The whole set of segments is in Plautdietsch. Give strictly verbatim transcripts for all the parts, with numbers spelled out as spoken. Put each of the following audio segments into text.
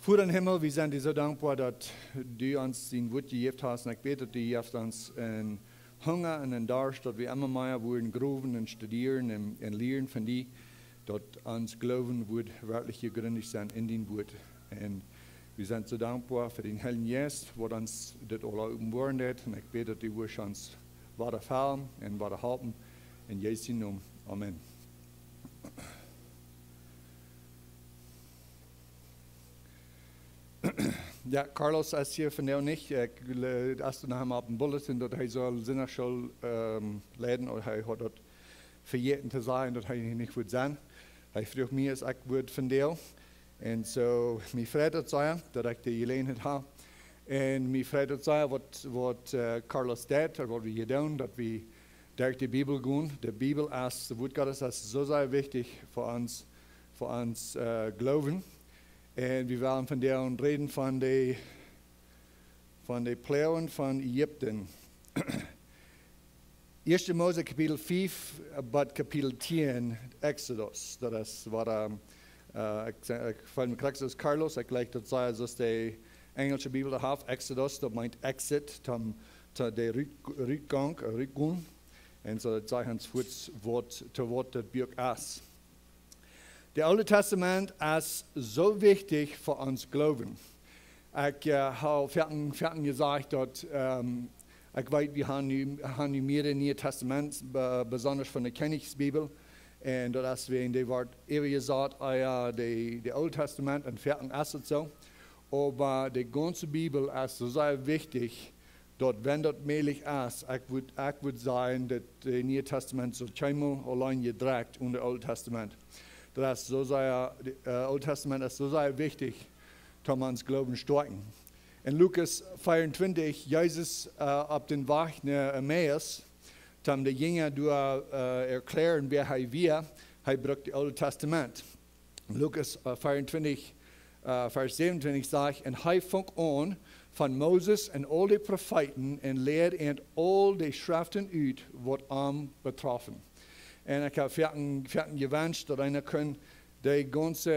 Voda em Himmel, wie sent die soo dankboa, daut du ons dien Wort jejäft hast. Un ekj bäd, daut du jefst ons een Hunga un een Darscht, daut wie emma mea wudden groewen un studieren un, un lieren von die, daut ons Gloowen wudd werkjlich jegrindicht sennen en dien Wort. Un wie sent soo dankboa fa dän Heiljen Jeist, waut ons dit aula openboaren deed. Un ekj bäd, daut du wurscht ons wada fellen un wada halpen. En Jesus sien Nomen. Amen. Jo, Carlos es hia vondoag nich. Ekj, äh, es noch emol opp een bulletin, daut hee saul Sindachschool, ähm, leiden, oba hee haud daut vejäten to sajen, daut hee nich wudd sennen. Hee fruach mie, aus ekj wudd vondoag. Un soo, mie freit daut sea, daut ekj de Jeläajenheit hab. Un mie freit daut sea, waut, waut, äh, Carlos deed, ooda waut wie hia doonen, daut wie derch de Bibel gonen. De Bibel es, daut Wort Gottes es soo sea wichtich fa ons, fa ons, äh, Gloowen. Un wie wellen vondoag räden von de, von de Ploagen von Ägipten. Ieeschte Mose Kapitel fief, äh, bat Kapitel tieen, Exodus. Daut es waut, ähm, äh, ekj, ekj feel mie krakjt soo aus Carlos, ekj jleich daut sea, soo aus de enjelsche Bibel daut haft, Exodus, daut meent exit, toom, to de Rut-, Rutgank, äh, Rutgonen. Un soo, daut sajcht ons fuaz waut, to waut daut Buak es. De Oole Tastament es soo wichtich fa ons Gloowen. Ekj, äh, hab foaken, foaken jesajcht daut, ähm, ekj weet, wie haben nu, haben nu mearere Niee Testaments, be-, besonda von de Kjennichsbibel. Un daut es wäajen dee woat äwa jesajcht, ah jo, de, de Oole Tastament, un foaken es daut soo. Oba de gaunze Bibel es soo sea wichtich, daut wan daut mäajlich es, ekj wudd, ekj wudd sajen, daut de Niee Tastament saul kjeenmol auleen jedrekjt onen Oolen Tastament. Daut es soo sea, de, äh, Oole Tastament es soo sea wichtich, toom ons Gloowen stoakjen. En Lukas vea un twintich, Jesus, äh, opp dän Wajch no Emmaus, toom de Jinja doa, äh, erkjläaren, wäa hee wia, hee brukt daut Oole Tastament. Lukas, äh, vea un twintich, äh, Varsch säwen un twintich sajcht: "Un hee funk aun von Moses un aul de Profeeten un lieed an aul de Schreften ut, waut am betroffen." Un ekj hab foaken, foaken jewenscht, daut eena kunn de gaunze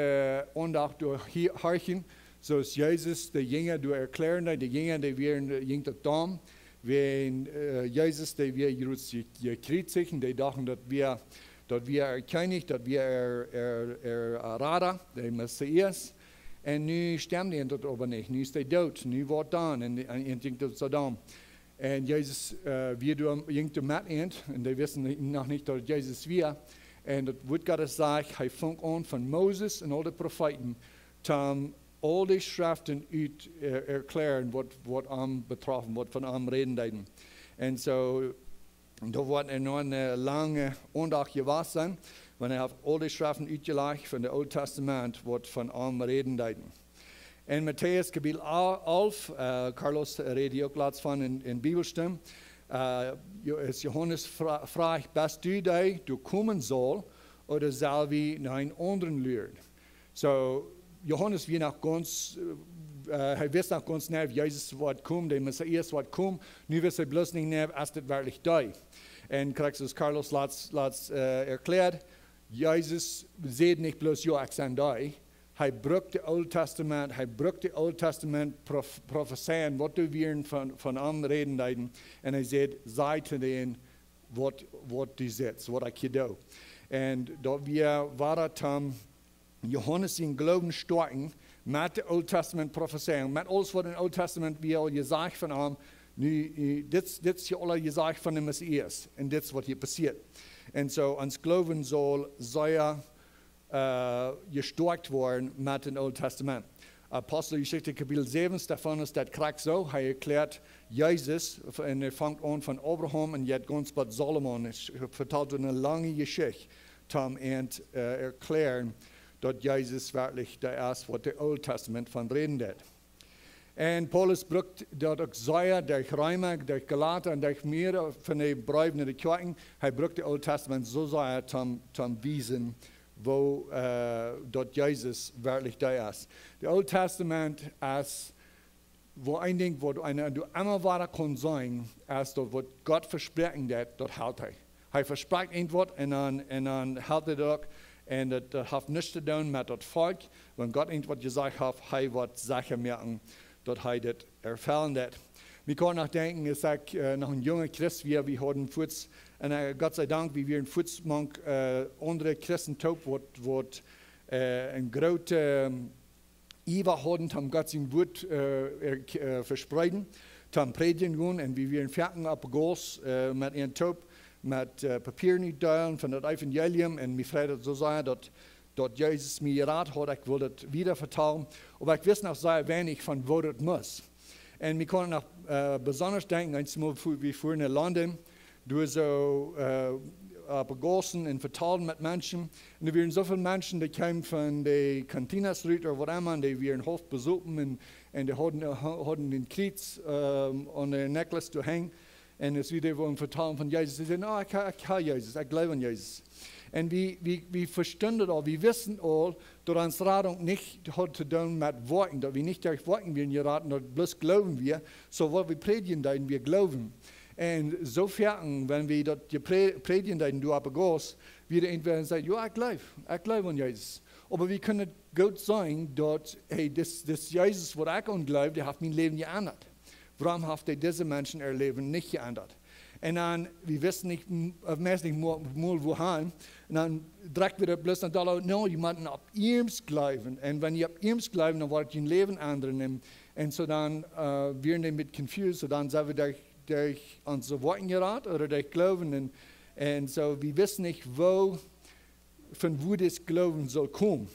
Aundacht doa hia horchen, soo aus Jesus de Jinja doa erkjläaren deed. De Jinja, dee wieren, äh, jinkj daut domm, wan, äh, Jesus, dee wia jrods je-, jekjriezicht, un dee dochten, daut wia, daut wia äa Kjennich, daut wia äa, äa, äa, äh, Rada, de Messias. Un nu stemd an daut oba nich. Nu es hee doot. Nu waut dan? Un, un, un jinkj daut soo domm. Un Jesus, äh, wia doa, jinkj doa met an. Un dee wisten ni-, noch nich, daut Jesus wia. Un daut Wort Gottes sajcht, hee funk aun von Moses un aul de Profeeten, toom aul de Schreften ut, äh, erkjläaren, waut, waut am betroffen, waut von am räden deeden. Un soo, doa woat noch eene, äh, lange Aundacht jewast sennen, wan hee haft aul de Schreften utjelajcht von daut Oole Tastament, waut von am räden deeden. En Matäus Kapitel a-, alf, äh, Carlos räd hia uk latst von en, en Bibelstund, äh, Jo-, es Johanes fra-, frajcht: "Best du dee, dee komen saul, ooda sell wie no eenen aundren luaren?" Soo, Johanes wia noch gaunz, äh, hee wist noch gaunz nau, Jesus woat komen, de Messias woat komen. Nu wist hee bloos nich nau, es dit werkjlich dee. Un krakjt soo aus Carlos latst, latst, äh, erkjläad, Jesus säd nich bloos: "Jo, ekj sie dee." Hee brukt daut Oole Tastament, hee brukt daut Oole Tastament Prof-, Profezeiungen, waut doa wieren von, von am räden deeden. Un hee säd: "Saj to dän, waut, waut du sajchst, waut ekj hia doo." Un daut wia, wia daut, ähm, Johanes sienen Gloowen stoakjen met de Oole Tastament Profezeiungen, met aules, waut em Oole Tastament wia aul jesajcht von am. Nu, nu, dit, dit es hia aul jesajcht von de Messias. Un dit es, waut hia passieet. Un soo, ons Gloowen saul sea, äh, jestoakjt woaren met daut Oole Tastament. Aposteljeschicht Kapitel säwen, Stefanus, daut krakjt soo, hee erkjläat Jesus, un hee fangt aun von Abraham un jeit gaunz bat Salomo. Hee vetalt eene lange Jeschicht, toom an, äh, erkjläaren, daut Jesus werkjlich dee es, waut daut Oole Tastament von räden deed. Un Paulus brukt daut uk sea derch Reema, derch Galata un derch mearere von de Breew no de Kjoakjen. Hee brukt daut Oole Tastament soo sea toom, toom wiesen, woo, äh, daut Jesus werkjlich dee es. Daut Oole Tastament es, woo een Dinkj, waut eena doa emma wada kaun seenen, es daut, waut Gott vesprakjt haft, daut, daut helt hee. Hee vesprakjt irjentwaut un dan, un dan helt hee daut uk. Un daut, daut haft nuscht to doonen met daut Volkj. Wan Gott irjent waut jesajcht haft, hee woat secha moaken, daut hee dit erfellen deit. Mie kaun noch denkjen, aus ekj, äh, noch een junga Christ wia, wie hauden fuaz, un, äh, Gott sie Dank, wie wieren fuaz mank, äh, aundre Christen toop, waut, waut, äh, een grooten Iewa hauden, om Gott sien Wuat, äh, er-, äh, vespreeden, om prädjen gonen. Un wie wieren foaken opp Gauss, äh, met an toop, met, äh, Papieren utdeelen von daut Evangelium. Un mie freid daut soo sea, daut, daut Jesus mie jerat haud. Ekj wull daut wieda vetalen. Oba ekj wist noch sea weinich von woo daut must. Un mie kaun noch, äh, besonda denkjen, eemol fu-, wie fuaren no London, doa soo, äh, opp Gaussen un vetalden met Menschen. Un doa wieren soo väl Menschen, dee kjeemen von de Cantinas rut ooda waut emma, un dee wieren haulf besopen un, un dee hauden, ha-, hauden een Kjriez, ähm, aun äa Necklace doa henjen. Un aus wie dee wullen vetalen von Jesus, dee säden: "Oh, ekj ha-, ekj ha Jesus, ekj jleew aun Jesus." Un wie, wie, wie vestunden aul, wie wisten aul, daut ons Radunk nich haud to doonen met Woakjen, daut wie nich derch Woakjen wieren jerat, daut bloos Gloowen wia, soo waut wie prädjen deeden, wia Gloowen. Un soo foaken, wan wie daut jepre-, prädjen deeden, doa opp Gauss, wia irjentwäa, dee säd: "Jo, ekj jleew, ekj jleew aun Jesus." Oba wie kunnen goot seenen, daut, hey, dis, dis Jesus, waut ekj aun jleew, dee haft mien Läwen jeendat. Wuarom haft hee dise Menschen äa Läwen nich jeendat? Un dan, wie wisten nich, m-, äh, meist nich mol, mol wua han. Un dan drekjt wie daut bloos no doa, no, jie motten opp ieems jleewen. Un wan jie opp ieems jleewen, dan woat jun Läwen endren. Un, un soo dan, äh, wieren dee met confused. Soo dan sent wie derch, derch onse Woakjen jerat ooda derch Gloowen. Un, un soo, wie wisten nich, woo, von wua dis Gloowen sull komen.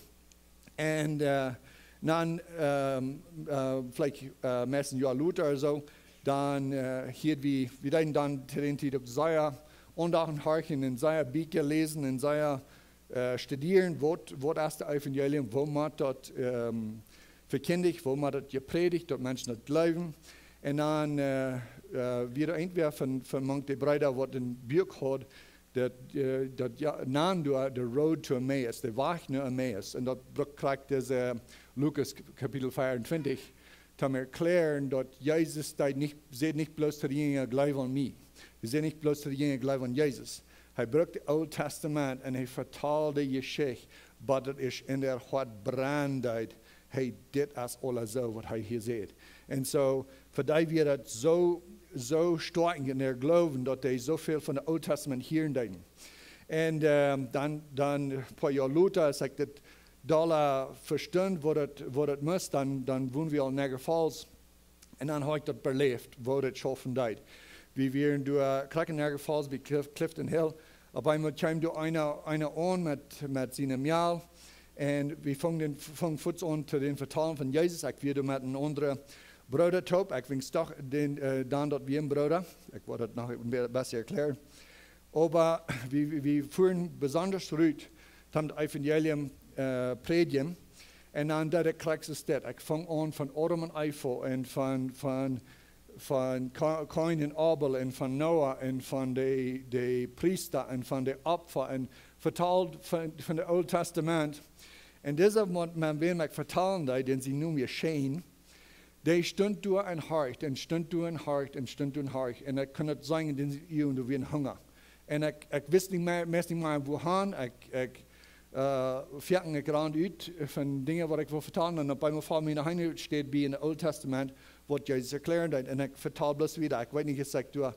Un, äh, dan, ähm, äh, veleicht, äh, meist een Joa lota ooda soo, dan, äh, hia wie, wie deeden dan to dee Tiet uk sea aundachtich horchen un sea Bieekja läsen un sea, äh, studieren, waut, waut es daut Evangelium, woo mott daut, ähm, vekjindicht, woo mott daut jeprädicht, daut Menschen daut jleewen. Un dan, äh, äh, wia irjentwäa von, von mank de Breeda, waut een Buak haud, daut, äh, daut, jo, nand doa The Road to Emmaus, de Wajch no Emmaus. Un daut brukt krakjt dise, äh, Lukas Kapitel vea-un-twintich, om to erkjlären, daut Jesus deed nich, säd nich bloos to de Jinja: "Jleew aun mie." Hee säd nich bloos to de Jinja: "Jleew aun Jesus." Hee brukt daut Oole Tastament un hee vetald de Jeschicht, waut daut es en äa Hoat brennen deed. Hey, dit es aules soo, waut hee hia sajcht. Un soo, fa dee wia daut soo, soo stoakj en äa Gloowen, daut dee soo väl von daut Oole Tastament hieren deeden. Un, ähm, dan, dan een poa Joa lota, aus ekj dit dolla vestunt, waut daut, waut daut must, dan, dan wonen wie aul en Niagara Falls. Un dan haud ekj daut beläft, woo daut schaufen deed. Wie wieren doa, äh, krakjt en Niagara Falls, bie Clif-, Clifton Hill. Opp eemol kjeem doa eena, eena aun met, met siene Mejal. Un wie fungen, fungen fuaz aun to dän vetalen von Jesus. Ekj wia doa met een aundren Brooda toop. Ekj wist doch dän, äh, dan daut wia een Brooda. Ekj woa daut noch een be-, bät erkjlären. Oba wie, wie, wie fuaren besonda rut, om daut Evangelium, äh, prädjen. Un dan deed ekj krakjt dit. Ekj funk aun von Adam un Eva un von, von, von Ka-, Kain un Abel un von Noah un von de, de Priesta un von de Opfa un vetald von, von daut Oole Tastament. Un dise Maun, met wäm ekj vetalen deed, dän see nomen Shane, dee stunt doa un horcht un stunt doa un horcht un stunt doa un horcht. Un ekj kunn daut seenen, dän see, un doa wia een Hunga. Un ekj, ekj wist nich mea, meist nich mea wua han. Ekj, ekj, äh, foaken ekj rand ut von Dinja, waut ekj wull vetalen. Un opp eemol foll mie noch eene Städ bie en daut Oole Tastament, waut Jesus erkjlären deed. Un ekj vetald bloos wieda. Ekj weet nich, aus ekj doa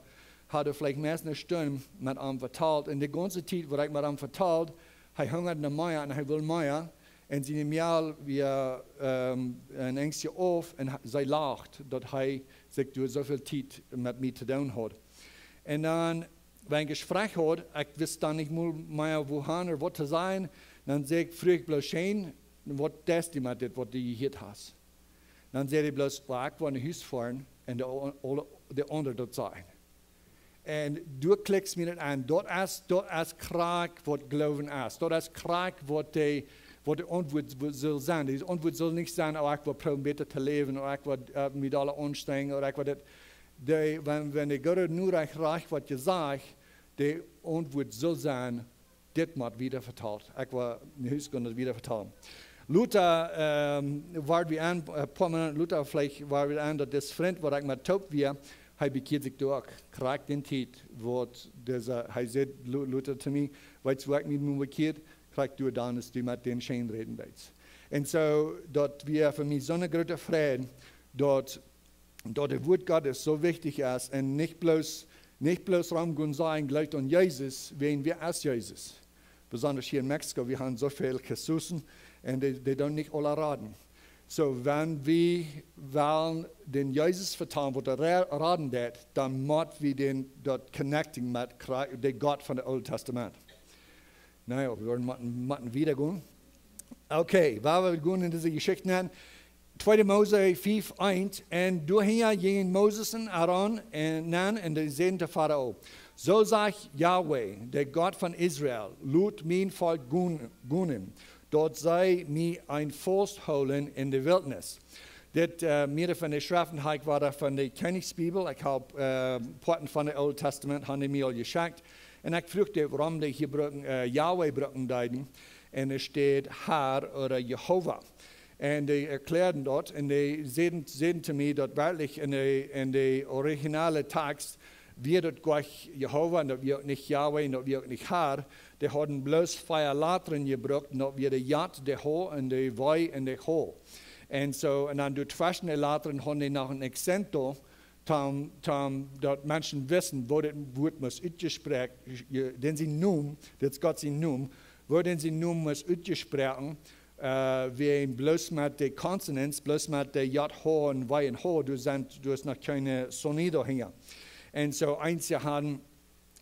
haud veleicht meist eene Stund met am vetalt. Un de gaunze Tiet, waut ekj met am vetald, hee hungad no mea un hee wull mea. Un siene Mejal wia, ähm, een Enjstje auf un ha-, see lacht, daut hee sikj doa soo väl Tiet met mie to doonen haud. Un dan, wan ekj Jespräakj haud, ekj wist dan nich mol mea wua han ooda waut to sajen, dan säd ekj, fruach ekj bloos: "Shane, waut deist du met dit, waut du jehieet hast?" Dan säd hee bloos: "Well, ekj woa no Hus foaren un de o-, aule, de aundre daut sajen." Un du kjikjst mie daut aun. Daut es, daut es krakjt waut Gloowen es. Daut es krakjt waut de, waut de Auntwuat w-, saul sennen. De Auntwuat saul nich sennen: "Oh, ekj woa proowen bäta to läwen, ooda ekj woa, äh, mie dolla aunstrenjen, ooda ekj woa dit." De, wan, wan de goode Norecht rajcht woat jesajcht, de Auntwuat saul sennen: "Dit mott wieda vetalt. Ekj woa no Hus gonen un daut wieda vetalen." Lota, ähm, wort wie aun, äh, poa Moonat lota veleicht wort wie aun, daut dis Frint, waut ekj met toop wia, hee bekjieed sikj doa uk. Krakjt dän Tiet, waut dise, hee säd, Lo-, Lota to mie: "Weetst du, wua ekj mie nu bekjieed?" Krakjt doa dan es, du met dän scheen räden deetst. Un soo, daut wia fa mie soone groote Freid, daut, daut daut Wuat Gottes soo wichtich es un nich bloos, nich bloos rom gonen sajen, jleeft aun Jesus, wäajen wäa es Jesus? Besondasch hia en Mexiko, wie haben soo väl Jesusen un dee, dee doonen nich aula raden. Soo, wan wie wellen dän Jesus vetalen, waut hee ra-, raden deed, dan mott wie dän, daut connecting met Chri-, de Gott von daut Oole Tastament. Na jo, wie woaren motten, motten wieda gonen. Okay, wua wie gonen en dise Jeschicht nenn. Tweede Mose fief eent, un doa hinja jinjen Moses un Aaron un, nenn un dee säden to Farao: Soo sajcht Jahwe, de Gott von Israel: Lot mien Volkj gon-, gonen, daut see mie een Faust hoolen en de Wiltnis. Dit, äh, mea von de Schreften hab ekj wada von de Kjennichsbibel. Ekj hab, äh, Poaten von daut Oole Tastament haben dee mie aul jeschekjt. Un ekj fruach dee, wuarom dee hia brucken, äh, Jahwe brucken deeden. Un et steit Har ooda Jehova. Un dee erkjläaden daut. Un dee säden, säden to mie, daut werkjlich en de, en de originale Tekjst wia daut nich Jehova, un daut wia uk nich Jahwe, un daut wia uk nich Har. Dee hauden bloos vea Latren jebrukt, un daut wia de Jat, de Ho un de Wei un de Ho. Un soo, un dan doa tweschen de Latren hauden dee noch een Accento, toom, toom daut Menschen wisten, woo dit Wuat must utjespräakjen, je-, dän sien Nomen, dit es Gott sien Nomen, woo dän sien Nomen must utjespräakjen, äh, wäajen bloos met de consonants, bloos met de Jat, Ho un Wei un Ho, doa sent, doa es noch kjeen Sonido hinja. Un soo eenje haben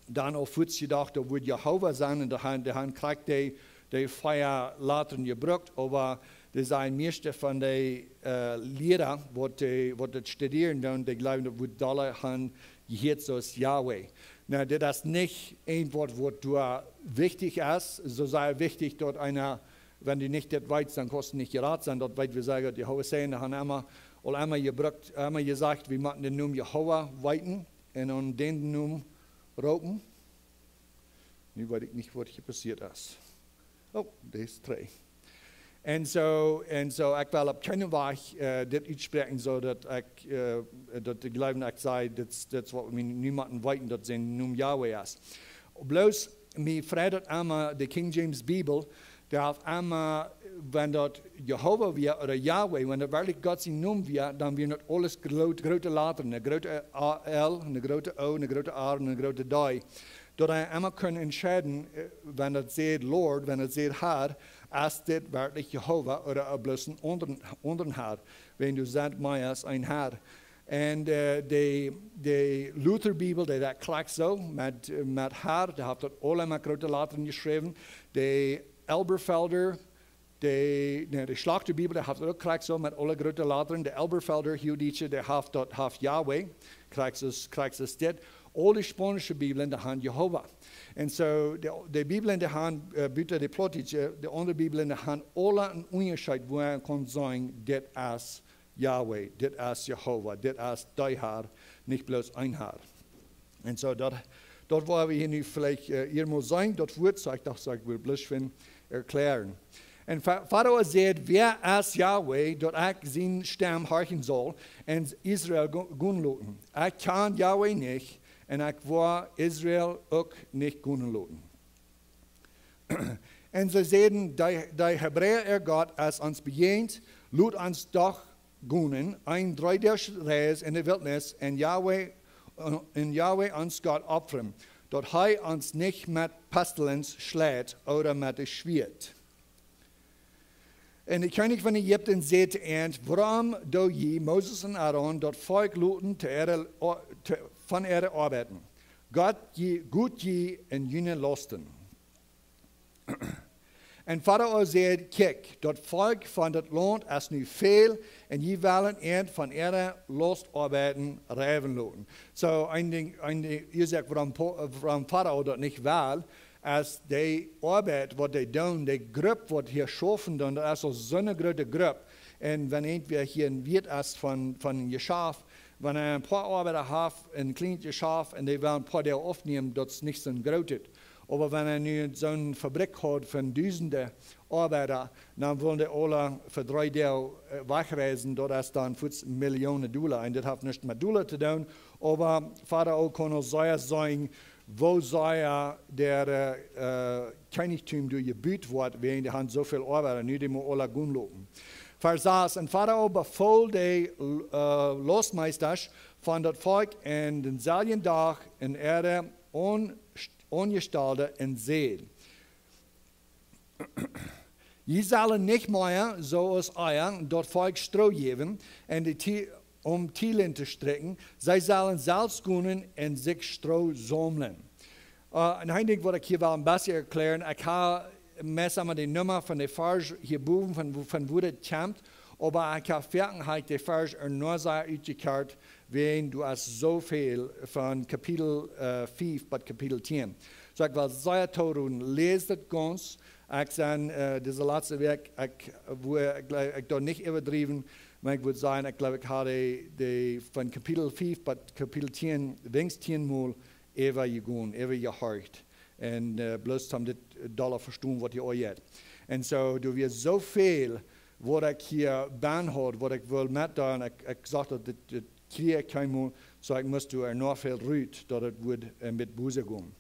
dan aul fuaz jedocht, daut wudd Jehova sennen, un dee haben, dee haben krakjt dee, dee vea Latren jebrukt, oba dee sent mieeschte von de, äh, Liera, waut dee, waut daut studieren doonen, dee jleewen, daut wudd dolla han jehieet soo aus Jahwe. Na, dit es nich een Wuat, waut doa wichtich es, soo sea wichtich, daut eena, wan du nich dit weetst, dan kaust du nich jerat sennen. Daut weet wie sea goot, Jehova Zeitjen haben emma, aul emma jebrukt, emma jesajcht, wie motten dän Nomen Jehova weeten un aun dän Nomen roopen. Nu weet ekj nich, waut hia passieet es. Oh, dee es trigj. Un soo, un soo, ekj well opp kjeenen Wajch, äh, dit utspräakjen, soo daut ekj, äh, daut dee jleewen, ekj saj, dit, dit es waut wie nu motten weeten, daut sien Nomen Jahwe es. Bloos, mie freit daut emma, de King James Bibel, dee haft emma, wan daut Jehova wia ooda Jahwe, wan daut werkjlich Gott sien Nomen wia, dan wieren daut aules groot, groote Latren, ne groote A-, L, ne groote O, ne groote R, ne groote D. Daut eena emma kunn entscheiden, äh, wan daut sajcht Lord, wan daut sajcht Har, es dit werkjlich Jehova ooda bloos een aundren, aundren Har? Wan doa sent mea aus een Har. Un, äh, de, de Luther Bibel, dee daut krakjt soo, met, met Har, dee haft daut aule met groote Latren jeschräwen. De Elberfelder, de, nä, de Schlachter Bibel, dee haft daut uk krakjt soo met aule groote Latren. De Elberfelder Huhditsche, dee haft daut, haft Jahwe, krakjt soo, krakjt soo aus dit. Aul de spaunische Bibeln, dee haben Jehova. Un soo, de, de Bibeln, dee haben, äh, buta de plautdietsche, de aundre Bibeln, dee haben aule een Unjascheet, wua eena kaun sajen, dit es Jahwe, dit es Jehova, dit es dee Har, nich bloos een Har. Un soo, daut, daut woa wie hia nu veleicht, äh, hia mol seenen, daut Wuat, soo ekj docht, soo ekj well bloos schwind erkjläaren. Un Fa-, Farao säd: Wäa es Jahwe, daut ekj siene Stemm horchen saul un Israel go-, gonen loten? Ekj kjan Jahwe nich, un ekj woa Israel uk nich gonen loten. Un see säden: De, de Hebräa äa Gott es ons bejäajent, lot ons doch gonen, eene dreedoagsche Reis en de Wiltnis, un Jahwe, un Jahwe ons Gott opfren, daut hee ons nich met Pestilenz schlajcht ooda met daut Schwieet. Un de Kjennich von Ägipten säd to an: Wuarom doo jie Moses un Aaron daut Volkj loten to äare O-, to, von äare Oabeiten? Got jie, got jie en june Lausten. Un Farao säd: Kjikj, daut Volkj von daut Launt es nu väl, un jie wellen an von äare Laustoabeiten reiwen loten. Soo, een Dinkj, een Dinkj, jie seenen, wuarom Po-, wuarom Farao daut nich well, es de Oabeit, waut dee doonen, de Grupp, waut hia schaufen doonen, daut es aul soone groote Grupp. Un wan irjentwäa hia en Wieet es von, von een Jeschaft, wan hee een poa Oabeida haft, een kjlienet Jeschaft, un dee well een poa Doag aufnämen, daut es nich soon grootet. Oba wan hee nu soon Fabrikj haud von dusende Oabeida, dan wullen dee aule fa dree Doag, äh, wajchreisen, daut es dan fuaz Millionen Dolla. Un dit haft nuscht met Dolla to doonen, oba Farao kunn aul sea seenen, woo sea daut, äh, Kjennichtum doa jebut woat, wäajen dee han soo väl Oabeida, nu dee motten aula gonen loten. Varsch sas: Un Farao befool de, äh, Lostmeista von daut Volkj aun dänselwjen Dach un äare Aun-, Aunjestalde un säd: Jie sellen nich mea, soo aus ea, daut Volkj Stroo jäwen un de Ti-, om Tielen to strikjen. See sellen selfst gonen un sikj Stroo saumlen. Äh, un een Dinkj waut ekj hia well een bät erkjläaren, ekj hab meist emma de Numma von de Varsch hia bowen von, von wua daut kjemt, oba ekj hab foaken hab ekj de Varsch ea noch sea utjekjart, wäajen doa es soo väl von Kapitel, äh, fief bat Kapitel tieen. Soo ekj well sea toroden, läs daut gaunz. Ekj sie, äh, dise latste Wäakj, ekj, wua ekj, ekj doo nich äwadriewen, oba ekj wudd sajen, ekj jleew, ekj hab de, de von Kapitel fief bat Kapitel tieen, weens tieen mol äwajegonen, äwajehorcht. Un, äh, bloos om dit dolla vestonen waut hia aunjeit. Un soo, doa wia soo väl waut ekj hia bennen haud, waut ekj wull metdeelen, ekj, ekj sach daut dit, dit kjrieech ekj kjeenmol, soo ekj must doa noch väl rut, daut et wudd, äh, met Buße gonen.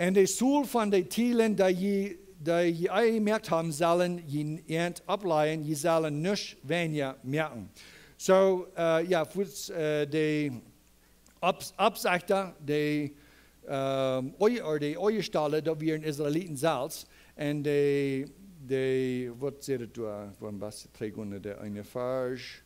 Un de Tol von de Tielen, dee jie, dee jie jemoakt haben, sellen jie ent oppläajen, jie sellen nuscht weinja moaken. Soo, äh, jo, fa, äh, de Opp-, Oppsichta, de, ähm, Aun-, ooda de Aunjestalde, daut wieren Israeliten selfst. Un de, de, waut sajcht et doa? Ekj woa een bät trigj gonen no de eene Varsch.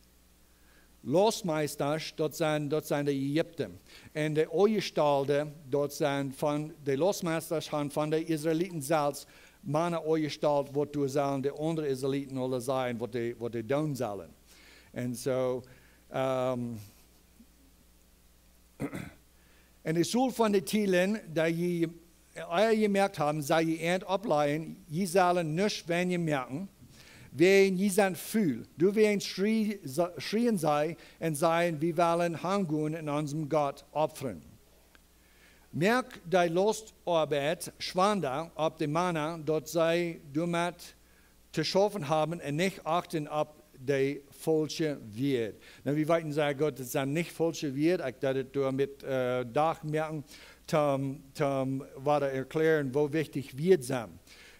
Lostmeista, daut sent, daut sent de Ägipta. Un de Aunjestalde, daut sent von, de Lostmeista han von de Israeliten selfst Mana aunjestalt, waut doa sellen de aundre Israeliten aula sajen, waut dee, waut dee doonen sellen. Un soo, ähm, un de Tol von de Tielen, dee jie ea jemoakt haben, sellen jie ent oppläajen, jie sellen nuscht weinja moaken, wäajen jie sent väl. Doawäajen schrie-, sa-, schrieen see un säden: Wie wellen hangonen un onsen Gott opfren. Moakt de Lostoabeit schwanda opp de Mana, daut see doamet to schaufen haben un nich achten opp de faulsche Wieed. Nu, wie weeten sea goot, et sent nich faulsche Wieed. Ekj deed et doa met, äh, Dach moaken, toom, toom wada erkjläaren, woo wichtich Wieed sent.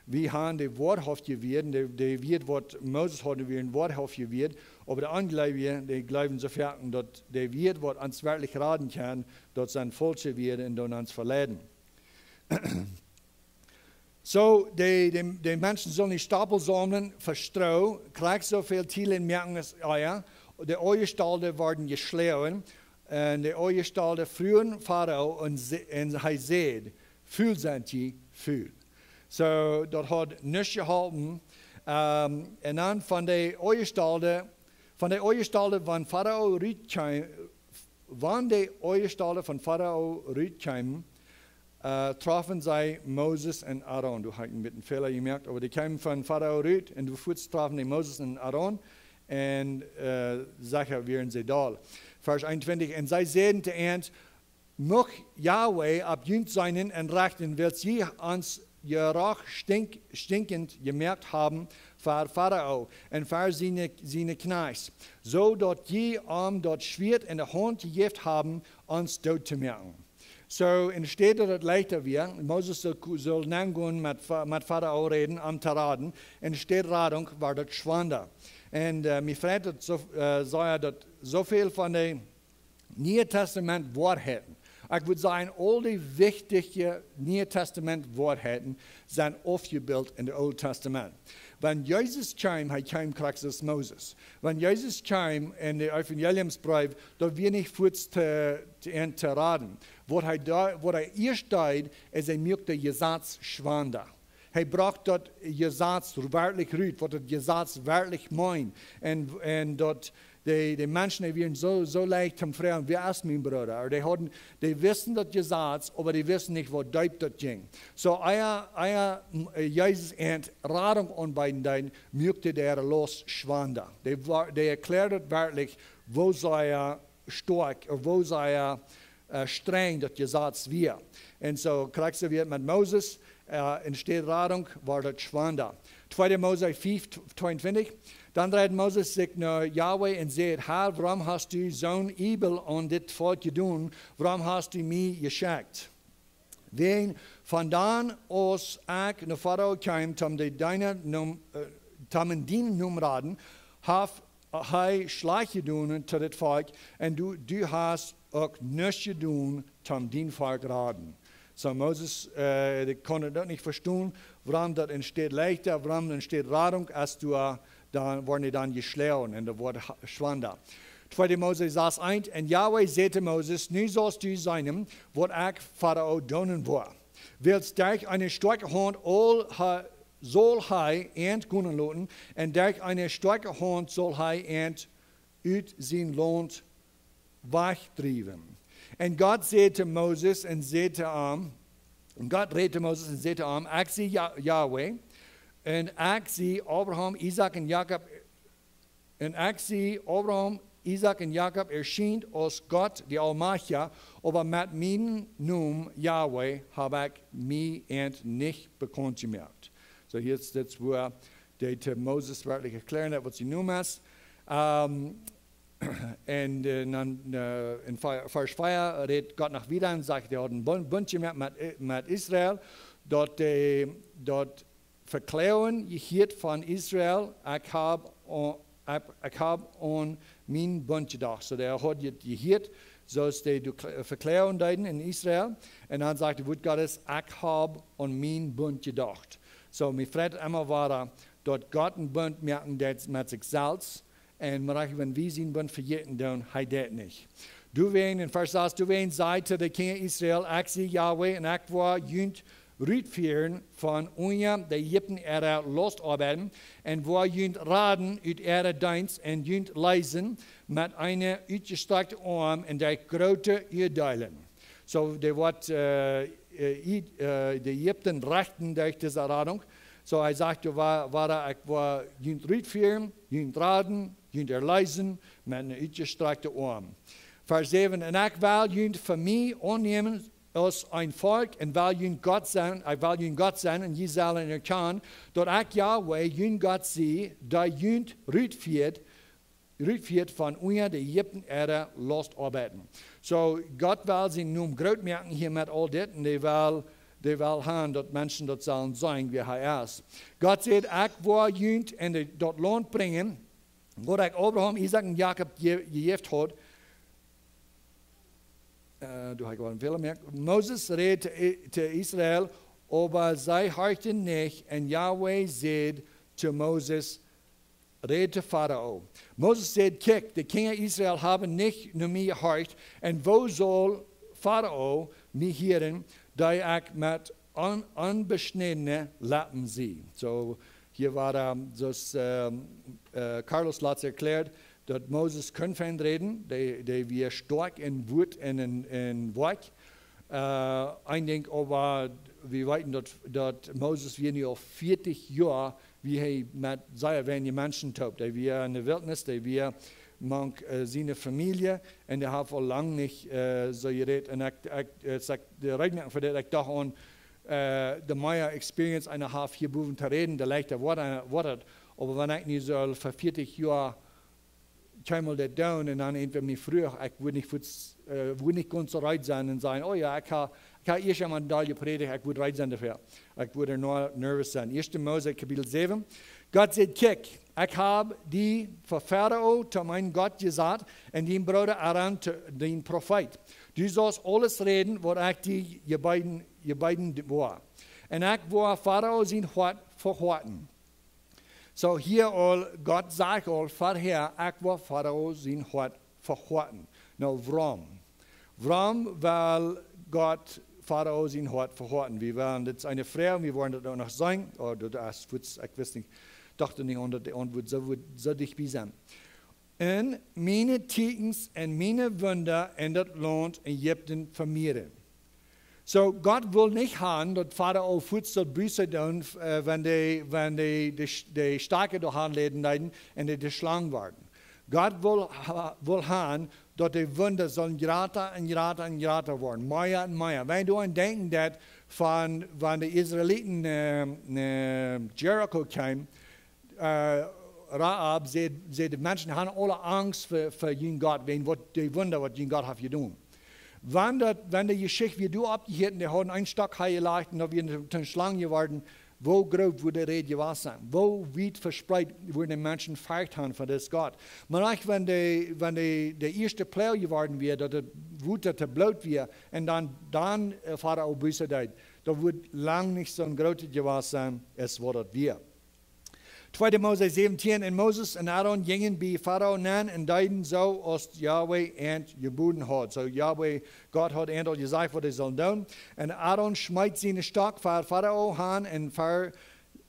Wie han de woarhauftje Wieed, de, de Wieed waut Moses haud, wia een woarhauftje Wieed, oba de Onjleewje, dee jleewen soo foaken, daut de Wieed waut ons werkjlich raden kaun, daut sent faulsche Wieed un doonen ons veleiden. Soo, de, de, de Menschen sullen nich Stapel saumlen fa Stroo, krakjt soo väl Tielen moaken aus ea. De Aunjestalde worden jeschloagen, un de Aunjestalde fruagen Farao un se-, un hee säd: Väl sent jie, väl. Soo, daut haud nuscht jeholpen. Ähm, un dan von de Aunjestalde, von de Aunjestalde, wan Farao rutkjeem, wan de Aunjestalde von Farao rutkjeemen, äh, troffen see Moses un Aaron. Doa hab ekj een bät een Fäla jemoakt, oba dee kjeemen von Farao rut un doa fuaz troffen dee Moses un Aaron un, äh, secha wieren see doll. Varsch eenuntwintich: Un see säden to an: Mucht Jahwe opp junt seenen un rechten, wiels jie ons Jeroch stink-, stinkjent jemoakt haben fa Farao un fa siene, siene Kjnajchts, soo daut jie am daut Schwieet enne Haunt jejäft haben, ons doot to moaken. Soo, enne Städ daut et leichta wia, Moses sull, sull nogonen met Fa-, met Farao räden, am to raden, enne Städ Radunk wort daut schwanda. Un, äh, mie freit daut soo, äh, sea daut soo väl von de Niee Testament Woarheiten. Ekj wudd sajen, aul de wichtje Niee Testament Woarheiten sent aufjebilt en de Oole Testament. Wan Jesus kjeem, hee kjeem krakjt aus Moses. Wan Jesus kjeem en de Evangeliumsbreef, daut wia nich fuaz to, to, an to raden. Waut hee doa, waut hee ieescht deed, es hee muak daut Jesaz schwanda. Hee brocht daut Jesaz werkjlich rut, waut daut Jesaz werkjlich meent. Un, un daut de, de Menschen, dee wieren soo, soo leicht to froagen: Wäa es mien Brooda? Ooda dee hauden, dee wisten daut Jesaz, oba dee wisten nich, woo deep daut jinkj. Soo, ea, ea, m, äh, Jesus an Radunk aunbeeden deed, muak dee äa Lost schwanda. Dee wa-, dee erkjläad daut werkjlich, woo sea stoakj, ooda woo sea, äh, strenj daut Jesaz wia. Un soo, krakjt soo wia et met Moses, äh, enne Städ Radunk wort daut schwanda. Tweede Mose fiew, tweeuntwintich. Dan dreid Moses sikj no Jahwe un säd: Herr, wuarom hast du soon Übel aun dit Volkj jedonen? Wuarom hast du mie jeschekjt? Wäajen von dan aus ekj no Farao kjeem, toom de Deena nom, äh, toom en dienen Nomen raden, haft hee schlajcht jedonen to dit Volkj, un du, du hast uk nuscht jedonen toom dien Volkj raden. So Moses, äh, dee kunn daut nich vestonen, wuarom daut enne Städ leichta, wuarom enne Städ Radunk, aus du, äh, dan, worden dee dan jeschloagen un daut woat ha-, schwanda. Tweede Mose sas eent: Un Jahwe säd to Moses: Nu saust du seenen, waut ekj Farao doonen woa. Wiels derch eene stoakje Haunt aul ha-, saul hee an komen loten, un derch eene stoakje Haunt saul hee an ut sien Launt wajchdriewen. Un Gott säd to Moses un säd to am, un Gott räd to Moses un säd to am: Ekj sie Ja-, Jahwe, un ekj sie Abraham, Isaak un Jakob, un ekj sie Abraham, Isaak un Jakob erschienen aus Gott, de Aulmajchtja, oba met mienen Nomen Jahwe hab ekj mie an nich bekaunt jemoakt. So, hia es dit, wua dee to Moses werkjlich erkjlären deit, waut sien Nomen es. Ähm, un, äh, dan, äh, en Ve-, Varsch vea rät Gott noch wieda un sajcht, dee hauden Bund, Bund jemoakt met, met Israel, daut dee, daut Vekloagen jehieet von Israel: Ekj hab aun, ekj, ekj hab aun mienen Bund jedocht. So, dee haud je-, jehieet, soo aus dee doa kl-, vekloagen deeden en Israel. Un dan sajcht daut Wuat Gottes: Ekj hab aun mienen Bund jedocht. So, mie freit emma wada, daut Gott en Bund moaken deed met sikj selfst. Un mau wan wie sienen Bund vejäten doonen, hee deit nich. Doawäajen, en Varsch sas, doawäajen saj to de Kjinja Israel: Ekj sie Jahwe, un ekj woa junt rutfieren von unja de Ägipten äare Lastoabeiten, un woa junt raden ut äare Deenst, un junt leesen met eenen utjestrakjten Oarm un derch groote Oadeelen. So, dee woat, äh, äh, Ä-, äh, de Ägipten rechten derch dise Radunk. So, hee sajcht, jo, wa-, wada, ekj woa junt rutfieren, junt raden, junt erleesen met eenen utjestrakjten Oarm. Varsch säwen: Un ekj well junt fa mie aunnämen aus een Volkj, un well jun Gott sennen, ekj well jun Gott sennen, un jie sellen erkjanen, daut ekj Jahwe, jun Gott sie, dee junt rutfieet, rutfieet von unja de Ägipten äare Lastoabeiten. So, Gott well sienen Nomen groot moaken hia met aul dit, un dee well, dee well han, daut Menschen daut sellen seenen, wäa hee es. Gott sajcht: Ekj woa junt en de, daut Launt brinjen, waut ekj Abraham, Isaak un Jakob je-, jejäft haud. Äh, doa hab ekj aul een Fäla jemoakt. Moses räd to, to Israel, oba see horchten nich, un Jahwe säd to Moses: Räd to Farao. Moses säd: Kjikj, de Kjinja Israel haben nich no mie jehorcht, un woo saul Farao mie hieren, dee ekj met on-, onbeschnädne Leppen sie? So, hia wia, ähm, soo aus, ähm, äh, Carlos latst erkjläat, daut Moses kunn fein räden, dee, dee wia stoakj en Wuat un en, en Woakj. Äh, een Dinkj oba, wie weeten daut, daut Moses wia nu aul vieetich Joa, wia hee met sea weinje Menschen toop. Dee wia en de Wiltnis, dee wia mank, äh, siene Famielje, un dee haud aul lang nich, äh, soo jerät. Un ekj, ekj, äh, aus ekj de Räd moakjen fa dit, ekj docht aun, äh, de mea experience eena haft hia bowen to räden, de leichta woat, woat et. Oba wan ekj nu saul fa vieetich Joa kjeenmol daut doonen, un dan irjentwäa mie fruach, ekj wudd nich fuaz, äh, wudd nich gaunz soo reed sennen un sajen: Oh jo, ekj hab, ekj hab ieescht eemol doa jeprädicht, ekj wudd reed sennen doafäa. Ekj wudd ea noch nervous sennen. Ieeschte Mose, Kapitel säwen. Gott sajcht: Kjikj, ekj hab die fa Farao to mienen Gott jesat, un dien Brooda Aaron to dien Profeet. Du saust aules räden, waut ekj die jebeeden, jebeeden woa. Un ekj woa Farao sien Hoat vehoaten. So, hia aul, Gott sajcht aul verhäa: Ekj woa Farao sien Hoat vehoaten. Nu, wuarom? Wuarom well Gott Farao sien Hoat vehoaten? Wie wellen, dit es eene Froag, wie woaren daut uk noch seenen. Oh, daut es fuaz, ekj wist nich, docht nich aun, daut de Auntwuat soo wudd, soo dicht bie sennen. Un miene Tieekjens un miene Wunda en daut Launt Ägipten vemieren. So, Gott well nich han, daut Farao fuaz saul Buss doonen, äh, wan dee, wan dee, dee, dee Stoakje doa han läden deeden un dee, dee jeschloagen worden. Gott well ha-, well han, daut de Wunda sullen jrata un jrata un jrata woaren, mea un mea. Wan du aun denkjen deist von, wan de Israeliten, äh, no Jericho kjeemen, äh, Rahab säd, säd, de Menschen haben aule Angst fa, fa jun Gott, wäajen waut de Wunda, waut jun Gott haft jedonen. Wan daut, wan de Jeschicht wia doa oppjehieet, dee hauden een Stock hee jelajcht un daut wia eene Schlang jeworden, woo groot wudd de Räd jewast sennen? Woo wiet vespreet wudden de Menschen vejocht haben fa dis Gott? Mau wan de, wan de, de ieeschte Ploag jeworden wia, daut daut Wota to Bloot wia, un dan, dan äh, Farao Buße deed, daut wudd lang nich soon grootet jewast sennen, aus waut daut wia. Tweede Mose säwentieen: Un Moses un Aaron jinjen bie Farao nenn un deeden soo aus Yahweh an jeboden haud. Soo Yahweh, Gott haud an aul jesajcht waut hee sull doonen. Un Aaron schmeet sienen Stock ver Farao han un ver,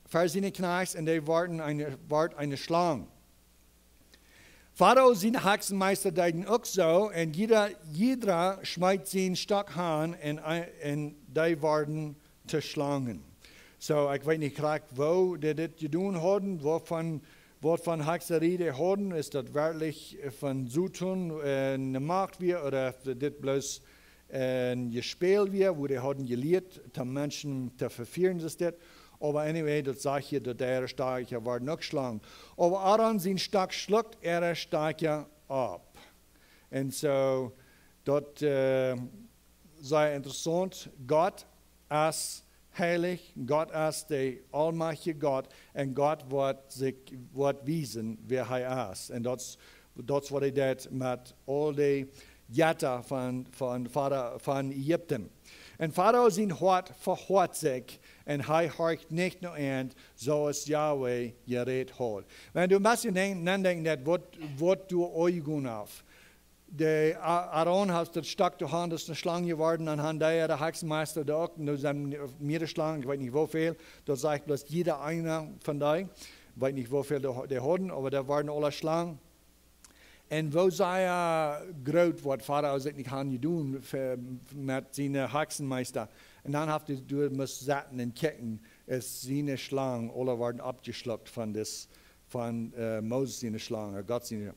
ver siene Kjnajchts, un dee worden eene, wort eene Schlang. Farao siene Hexenmeista deeden uk soo, un jieda, jieda schmeet sienen Stock han un, un dee worden to Schlangen. Soo, ekj weet nich krakjt woo dee dit jedonen hauden, waut von, waut von Hexerie dee hauden, es daut werkjlich von Soton äh, ne Macht wia, ooda es dit bloos een Jespäl wia, woo dee hauden jelieet, de Menschen to vefieren, es dit. Oba anyway, daut sajcht hia, daut äare Stakja worden uk Schlangen. Oba Aaron sien Stock schlukt äare Stakja opp. Un soo, daut äh, sea interessaunt. Gott es heilich, Gott es de aulmajchtje Gott, un Gott woat sikj, woat wiesen wäa hee es. Un daut es, daut es waut hee deed met aul de Jetta von, von, Fara-, von Ägipten. Un Farao sien Hoat vehoat sikj, un hee horcht nich no an, soo aus Yahweh jerät haud. Wan du een bät denkjen, dan denkjen daut, waut, waut du Augen auf. De A-, Aaron haud daut Stock to han, daut es eene Schlang jeworden, un han dee de Hexenmeista doa uk, un doa sent mea Schlangen, ekj weet nich woo väl, daut sajcht bloos jieda eena von dee, ekj weet nich woo väl dee, dee hauden, oba doa worden aule Schlangen. Un woo sea groot waut Farao sikj nich haud jedonen fa-, met siene Hexenmeista. Un dan haft hee doa must sitten un kjikjen, es siene Schlang aule worden oppjeschlukt von dis, von äh, Moses siene Schlang, äh, Gott siene.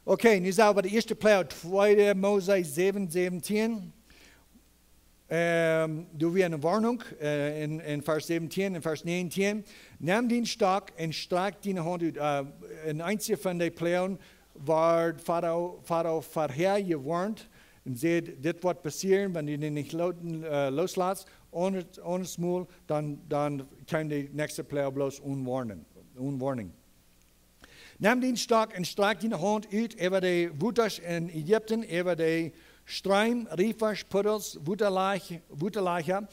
Okay, nu sent wie bie de ieeschte Ploag, tweede Mose säwen säwentieen. Ähm, doa wia eene Woarnunk äh, en, en Varsch säwentieen, en Varsch näajentieen: Nem dien Stock un strakj diene Haunt ut. Äh, en eent von de Ploagen wort Farao, Farao verhäa jewoarnt un säd: Dit woat passieren, wan du dän nich lo-, äh, looslatst, aunders, aundaschmol, dan, dan kjemt de näakjste Ploag bloos one warning, one warning. Nem dien Stock un strakj diene Haunt ut äwa de Wotasch en Ägipten, äwa de Streem, Riefasch, Puddels, Wotalajcha, Wotalajcha,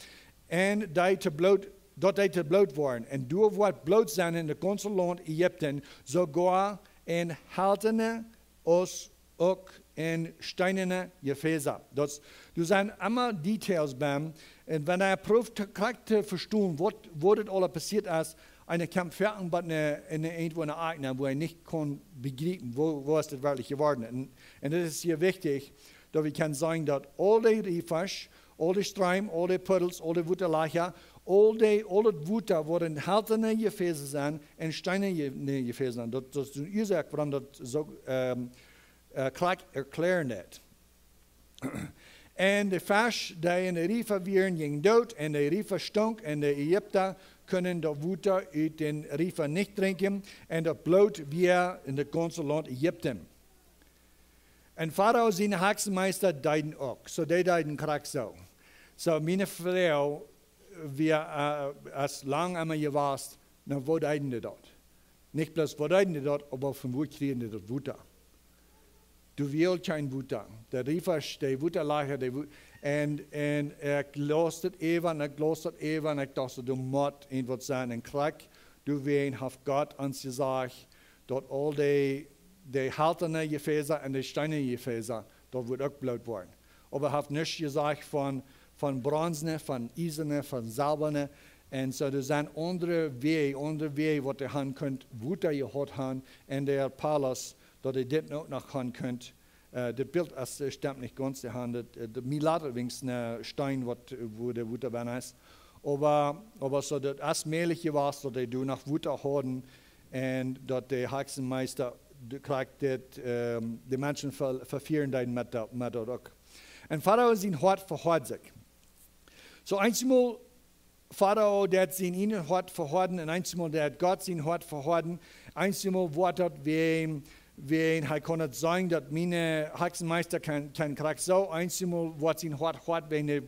un dee to Bloot, daut dee to Bloot woaren. Un doa woat Bloot sennen en daut gaunze Launt Ägipten, soogoa en haltne aus uk en steenane Jefäsa. Daut, doa sent emma Details bie. Un wan eena proowt to, krakjt to vestonen, waut, waut daut aula passieet es, eena kjemt foaken bie ne, en ne, irjentwoo ne Akj nenn, wua eena nich kaun bejriepen, woo, woo es dit werkjlich jeworden. Un, un daut es hia wichtich, daut wie kjennen sajen, daut aul dee Riefasch, aul dee Streem, aul dee Puddels, aul dee Wotalajcha, aul dee, aul daut Wota, waut en haltne Jefäsa sent, en steenane Je-, ne, Jefäsa sent. Daut, daut es de Uasoak, wuarom daut soo, ähm, äh, krakjt erkjläaren deit. Un de Fesch, dee en de Riefa wieren, jinjen doot, un de Riefa stunk, un de Ägipta kunnen daut Wota ut dän Riefa nich drinkjen, un daut Bloot wia en daut gaunze Launt Ägipten. Un Farao siene Hexenmeista deeden uk. Soo, dee deeden krakjt soo. Soo, miene Froag wia, äh, aus lang emma jewast, nu, woo deeden dee daut? Nich bloos, woo deeden dee daut, oba von wua kjrieejen dee daut Wota? Doa wia kjeen Wota. De Riefasch, de Wotalajcha, de Wo-, un, un ekj laus daut äwa, un ekj laus daut äwa, un ekj docht soo, doa mott irjentwaut sennen. Un krakjt doawäajen haft Gott ons jesajcht, daut aul dee, dee haltne Jefäsa un dee steenane Jefäsa, daut wudd uk Bloot woaren. Oba haft nuscht jesajcht von, von bronzene, von iesane, von selwane. Un soo, doa sent aundre Wäaj, aundre Wäaj, waut dee han kunnen Wota jehaut han, un de Paulus, daut dee dit uk noch han kunnen, äh, daut Bilt es, äh, stemt nich gaunz, dee han daut, äh, daut, mie lat et weens een Steen, waut, wua daut Wota bie es. Oba, oba soo, daut es mäajlich jewast, daut dee doa noch Wota hauden, un daut de Hexenmeista, de, krakjt dit, ähm, de Menschen ver-, vefieren deeden met daut, met daut uk. Un Farao sien Hoat vehoat sikj. Soo, eensmol Farao deit sien ieejnet Hoat vehoaden, un eensmol deit Gott sien Hoat vehoaden, eensmol woat daut wäajen Wan hee kunn et sennen daut mien Hexenmeista kaun, kaun krakjt soo, eenjemol woat sien Hoat hoat, wan dee,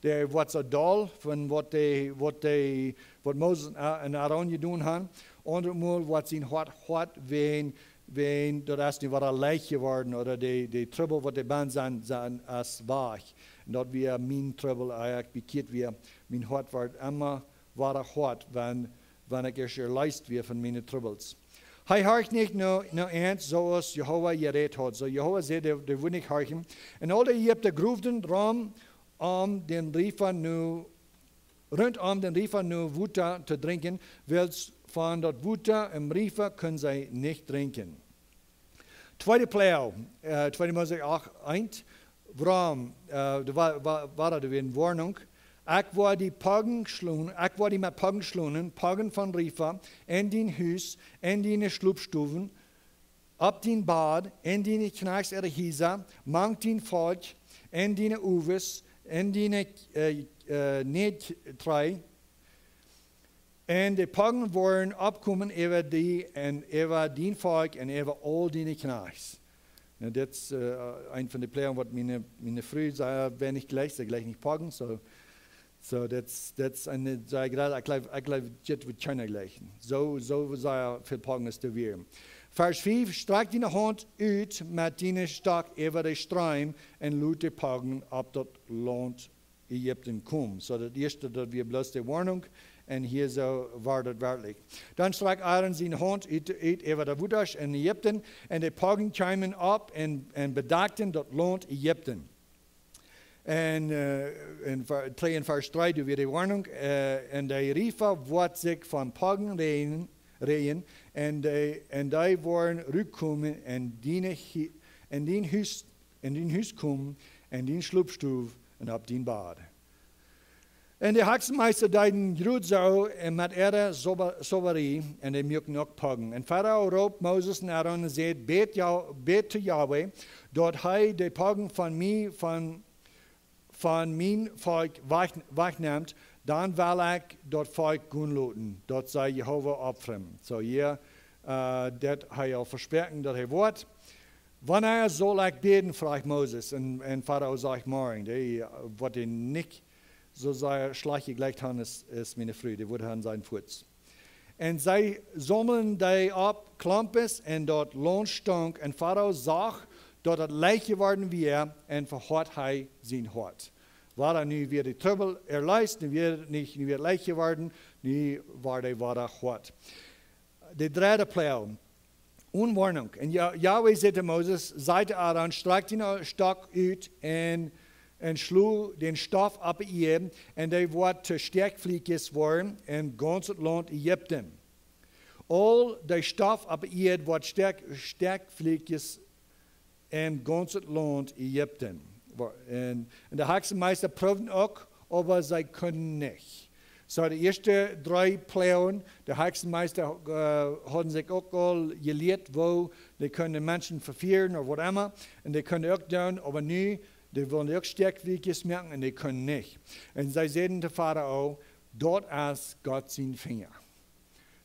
dee woat soo doll von waut dee, waut dee, waut Moses un, un Aaron jedonen haben. Aundre Mol woat sien Hoat hoat, wan, wan daut es nu wada leicht jeworden, ooda dee, dee Trubbel waut dee bennen sent, sent es wajch. Un daut wia mien Trubbel, ea ekj bekjieet wia, mien Hoat woat emma wada hoat, wan, wan ekj ieescht erleest wia von miene Trubbels. Hee horcht nich no, no ent, soo aus Jehowa jerät haud. Soo Jehowa säd, dee, dee wudd nich horchen. Un aul de Ägipta groowden rom om dän Riefa nu, rundom dän Riefa nu Wota to drinkjen, wiels von daut Wota em Riefa kunnen see nich drinkjen. Tweede Ploag, äh, tweede Mose acht eent. Wuarom, äh, doa wia, wia, wia doa wada eene Woarnunk. Ekj woa die Poagen schlonen, ekj woa die met Poagen schlonen, Poagen von Riefa, en dien Hus, en diene Schlopstowen, opp dien Bad, en diene Kjnajchts äare Hiesa, mank dien Volkj, en diene Uawen, en diene, äh, äh, Näajtrei. Un de Poagen woaren oppkomen äwa die un äwa dien Volkj un äwa aul diene Kjnajchts. Nu, dit es, äh, eent von de Ploagen waut miene, miene Fru sea weinich jleicht, see jleicht nich Poagen, soo, soo, dit es, dit es eene, see jleicht, ekj jleew, ekj jleew, dit woat kjeena jleichen. Soo, soo sea väl Poagen es doa wia. Varsch fief: Strakj diene Haunt ut met dienen Stock äwa dän Stroom un lot de Poagen opp daut Launt Ägipten komen. Soo daut ieeschte, daut wia bloos de Woarnunk, un hia soo wia daut werkjlich. Dan strakjt Aaron siene Haunt ut, ut äwa de Wotasch en Ägipten, un de Poagen kjeemen opp un, un bedakjten daut Launt Ägipten. Un, äh, en Ver-, twee un Varsch dree, doa wia de Woarnunk, äh, un de Riefa woat sikj von Poagen räajen, räajen, un dee, un dee woaren rutkomen un diene Hi-, un dien Hus, un dien Hus komen, un dien Schlopstow, un opp dien Bad. Un de Hexenmeista deeden jrod soo, un met äare Zauba-, Zaubarie, un dee muaken uk Poagen. Un Farao roopt Moses un Aaron un säd: Bät Jo-, bät to Jahwe, daut hee de Poagen von mie, von, von mien Volkj wajch-, wajchnemt, dan well ekj daut Volkj gonen loten, daut see Jehowa opfren. Soo hia, äh, daut hee aul vesproaken, daut hee woat. Wanea saul ekj bäden, fruach Moses. Un, un Farao sajcht: Morjen. Dee, äh, waut dee nich soo sea schlajcht jejlikjt haud, es, es miene Fru. Dee wudd han sennen fuaz. Un see saumelden dee opp Klompes, un daut Launt stunk, un Farao sach, daut et leicht jeworden wia, un vehoat hee sien Hoat. Wada nu wia de Trubbel erleest, nu wia et nich, nu wia et leicht jeworden, nu wia hee wada hoat. De dredde Ploag, Woarnunk. Un Ja-, Jahwe säd to Moses: Saj to Aaron: Strakj dienen Stock ut un, un schlo dän Stoff opp de Ieed, un dee woat to Stekjflieekjes woaren, un gaunzet Launt Ägipten. Aul de Stoff opp de Ieed woat Stekj-, Stekjflieekjes, un gaunzet Launt Ägipten. Wa-, un, un de Hexenmeista proowden uk, oba see kunnen nich. Soo, de ieeschte dree Ploagen, de Hexenmeista, äh, hauden sikj uk aul jelieet, woo dee kunnen Menschen vefieren ooda waut emma. Un dee kunnen uk doonen, oba nu, dee wullen uk Stekjflieekjes moaken un dee kunnen nich. Un see säden to Farao: Daut es Gott sien Finja.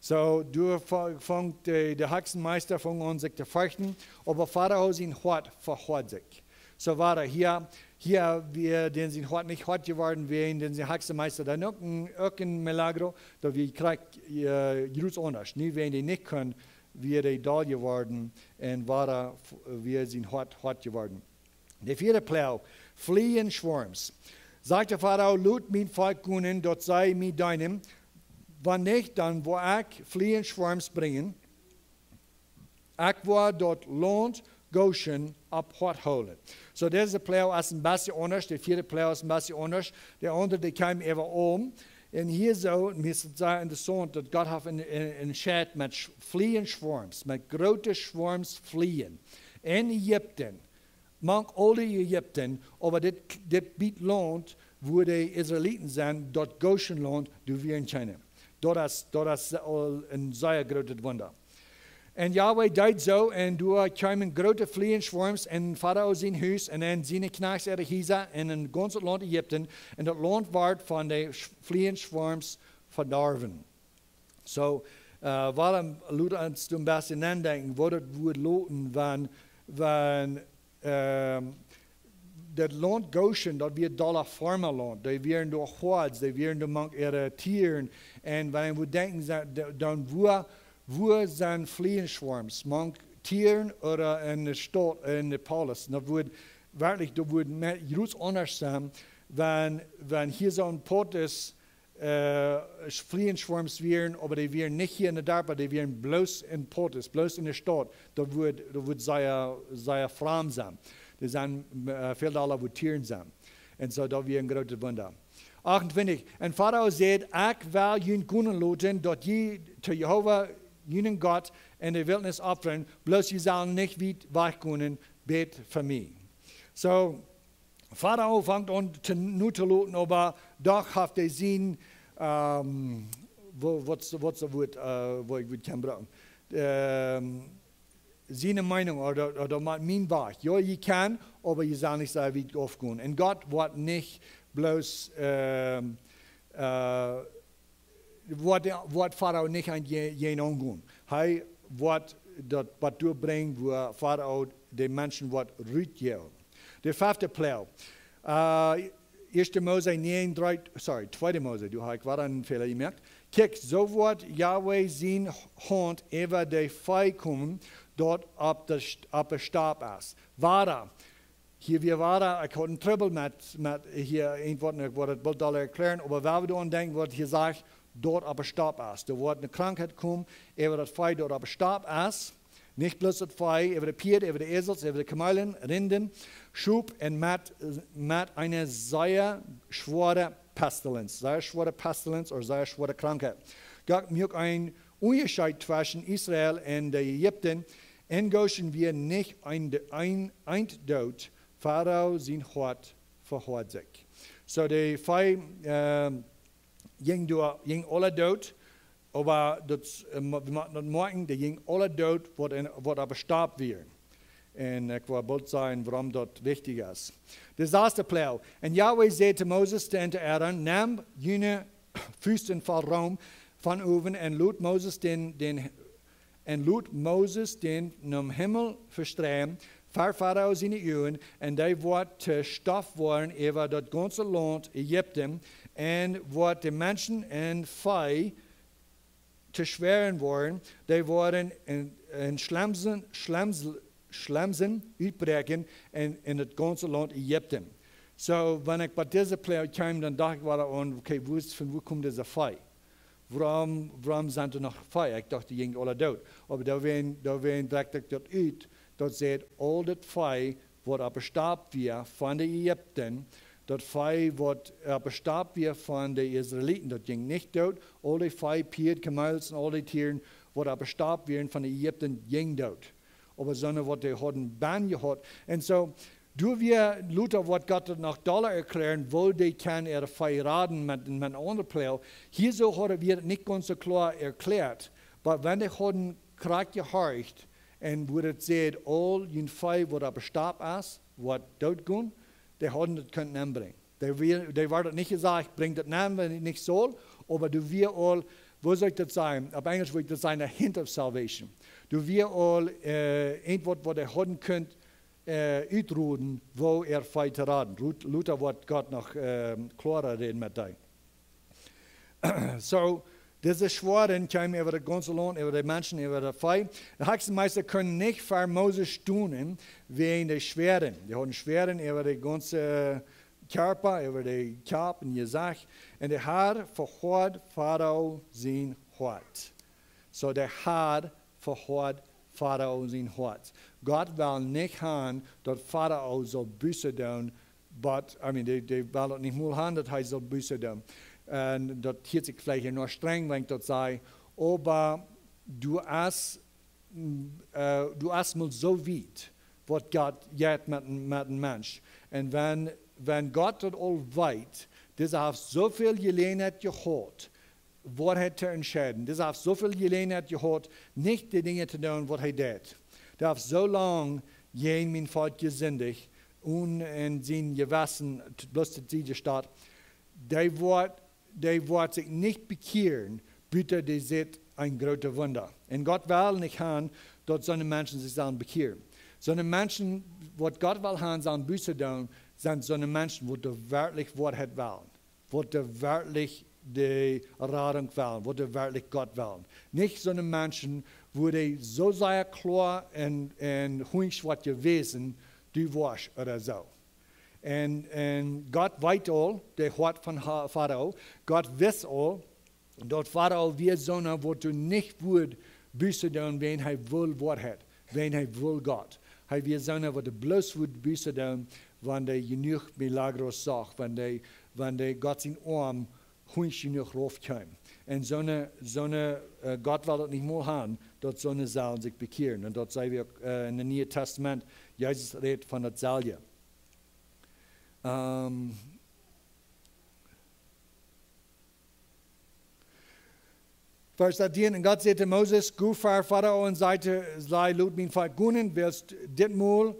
Soo, doa fa-, funk de, de Hexenmeista funk aun sikj to ferchten, oba Farao sien Hoat vehoat sikj. Soo wia hia, hia wia dän sien Hoat nich hoat jeworden, wia dän sien Hexenmeista dan uk een, uk een Milagro, daut wia krakjt, äh, jrod aundasch. Nu, wan dee nich kunn, wia dee doll jeworden, un wia, wia sien Hoat hoat jeworden. De vieede Ploag, Flieen-Schwoarms. Sajcht de Farao: Lot mien Volkj gonen, daut see mie deenen, wan nich, dan woa ekj Flieen-Schwoarms brinjen. Ekj woa daut Launt Goshen opp Hoat hoolen. Soo, dise Ploag es een bät aundasch, de vieede Ploag es een bät aundasch. De aundre, dee kjeem äwa Alm. Un hia soo, mie es et sea interessaunt, daut Gott haft een, een, een Scheit met Sch-, Flieen-Schwoarms, met groote Schwoarms Flieen. En Ägipten, mank aul de Ägipten, oba dit, dit bät Launt, wua de Israeliten sent, daut Goshen-Launt, doa wieren kjeene. Daut es, daut es aul een sea grootet Wunda. Un Jahwe deed soo, un doa kjeemen groote Flieen-Schwoarms en Farao sien Hus un en siene Kjnajchts äare Hiesa un en gaunzet Launt Ägipten, un daut Launt wort von de Sch-, Flieen-Schwoarms vedorwen. Soo, Äh, wuarom lot ons een bät nodenkjen, woo daut wudd loten, wan, wan, ähm, daut Launt Goshen, daut wia dolla Foarmalaunt. Dee wieren doa Hoads, dee wieren doa mank äare Tieren. Un wan wie denkjen, dan wua, wua sent Flieeschwoams? Mank Tieren ooda enne Staut, enne Palace? Daut wudd werkjlich, daut wudd met jrots aundasch sennen, wan, wan hia soon Poat es, äh, Flieeschwoams wieren, oba dee wieren nich hia enne Darpa, dee wieren bloos en Poat es, bloos enne Staut. Daut wudd, daut wudd sea, sea framd sennen. Dee sent, äh, väl dolla wua Tieren sent. Un soo, daut wia een grootet Wunda. Achtuntwintich. Un Farao säd: "Ekj well junt gonen loten, daut jie to Jehowa, junen Gott, enne Wiltnis opfren, bloos jie sellen nich wiet wajch gonen, bät fa mie." Soo, Farao fangt aun to, nu to loten, oba doch haft hee sien, ähm, woo, waut, waut, waut, äh, woo ekj wudd kjennen brucken. Ähm, siene Meenunk, ooda, ooda met mien Wajch. Jo, jie kjennen, oba jie sellen nich soo wiet aufgonen. Un Gott woat nich bloos, ähm, äh, woat, woat Farao nich aun je, je aungonen. Hee woat daut waut doabrinjen, wua Farao de Menschen woat rutjäwen. De fefte Ploag. Äh, Ieeschte Mose näajen, dree, sorry, Tweede Mose, doa hab ekj wada een Fäla jemoakt. Kjikj, soo woat Jehowa siene Haunt äwa de Vee komen, daut opp de St-, opp de Stap es. Wada, hia wia wada, ekj haud een Trubbel met, met hia eentwuat, un ekj woa daut boolt aul erkjläaren, oba wan wie doaraun denkjen, waut hia sajcht, daut opp de Stap es. Doa woat eene Krankheit komen äwa daut Vee, daut opp de Stap es. Nich bloos daut Vee, äwa de Pieed, äwa de Äsels, äwa de Kameelen, Rinden, Schop un met, met eene sea schwoare Pestilenz. Sea schwoare Pestilenz ooda sea schwoare Krankheit. Gott muak een Unjascheet tweschen Israel un de Ägipten. En Goshen wia nich een, een, eent doot, Farao sien Hoat vehoat sikj. Soo, de Vee, ähm, jinkj doa, jinkj aule doot, oba daut, äh, mo-, wie motten daut moakjen, dee jinkjen aule doot, waut en, waut opp de Stap wieren. Un ekj woa boolt sajen, wuarom daut wichtich es. De sasde Ploag. Un Jehowa säd to Moses un to Aaron: "Nemt june Fusten voll Room von Owen un lot Moses dän, dän, un lot Moses dän nom Himmel vestreien, ver Farao siene Uagen, un dee woat to Stoff woaren äwa daut gaunze Launt Ägipten, un woat de Menschen un Vee to schwären woaren, dee woaren en, en Schlemsen, Schlemsel-, Schlemsen utbräakjen en, en daut gaunze Launt Ägipten." Soo, wan ekj bie dise Ploag kjeem, dan docht ekj wada aun, okay, wua es, von wua kjemt dise Vee? Wuarom, wuarom sent doa noch Vee? Ekj docht, dee jinkjen aule doot. Oba doawäajen, doawäajen drekjt sikj daut ut, daut sajcht, aul daut Vee, waut opp de Stap wia von de Ägipten, daut Vee, waut opp de Stap wia von de Israeliten, daut jinkj nich doot. Aul dee Vee, Pieed, Kameels un aul dee Tieren, waut opp de Stap wieren von de Ägipten, jinkjen doot. Oba soone, waut dee hauden bie jehaut. Un soo, doa wia lota, woat Gott daut noch dolla erkjläaren, woo dee kjennen äa Vee raden met, met eene aundre Ploag. Hia soo haud hee daut nich gaunz soo kloa erkjläat, oba wan dee hauden krakjt jehorcht, un wua daut sajcht, aul jun Vee, waut opp de Stap es, woat doot gonen, dee hauden daut kunt nenbrinjen. Dee wia-, dee wort daut nich jesajcht, brinjt daut nen, wan nich saul, oba doa wia aul, woo saul ekj daut sajen? Opp Enjlisch wudd ekj daut sajen, a hint of salvation. Doa wia aul, äh, eent waut, waut dee hauden kunt, äh, utroden, woo äa Vee to raden. Rut-, lota woat Gott noch, ähm, kloara räden met dee. Soo, dise Schwoaren kjeemen äwa daut gaunze Launt, äwa de Menschen, äwa daut Vee. De Hexenmeista kunnen nich ver Moses stonen, wäajen de Schwoaren. Dee hauden Schwoaren äwa de gaunze Kjarpa, äwa de Kopp un Jesecht. Un de Har vehoat Farao sien Hoat. Soo, de Har vehoat Farao sien Hoat. Gott well nich han, daut Farao saul Buss doonen, but, I mean, dee, dee well daut nich mol han, daut hee saul Buss doonen. Un daut hieet sikj veleicht noch strenj, wan ekj daut saj, oba doa es, mm, äh, doa es mol soo wiet, waut Gott jeit met, met een Mensch. Un wan, wan Gott daut aul weet, dee haft soo väl Jeläajenheit jehaut, Woarheit to entscheiden. Dee haft soo väl Jeläajenheit jehaut, nich de Dinja to doonen, waut hee deed. Dee haft soo lang jäajen mien Volkj jesindicht un en sien Jewessen t-, bloos to sied jestalt. Dee woat, dee woat sikj nich bekjieren, buta dee sitt een grootet Wunda. Un Gott well nich han, daut soone Menschen sikj sellen bekjieren. Soone Menschen, waut Gott well han, sellen Buße doonen, sent soone Menschen, waut doa werkjlich Woarheit wellen, waut doa werkjlich de Radunk wellen, waut doa werkjlich Gott wellen. Nich soone Menschen, wua dee soo sea kloa un, un hunjsch woat jewäsen, du woascht ooda soo. Un, un Gott weet aul de Hoat von Ha-, Farao. Gott wist aul, daut Farao wia soona, waut doa nich wudd Buße doonen, wan hee wull Woarheit, wan hee wull Gott. Hee wia soona, waut doa bloos wudd Buße doonen, wan hee jenuach Milagros sach, wan hee, wan hee Gott sien Oarm hunjsch jenuach rauf kjeem. Un soone, soone, äh, Gott well daut nich mol han, daut soone sellen sikj bekjieren. Un daut seenen wie uk, äh, en daut Niee Tastament. Jesus rät von daut selwje. Ähm, Varsch dartieen: Un Gott säd to Moses: Go ver Farao un saj to am: Lot mien Volkj gonen, wiels ditmol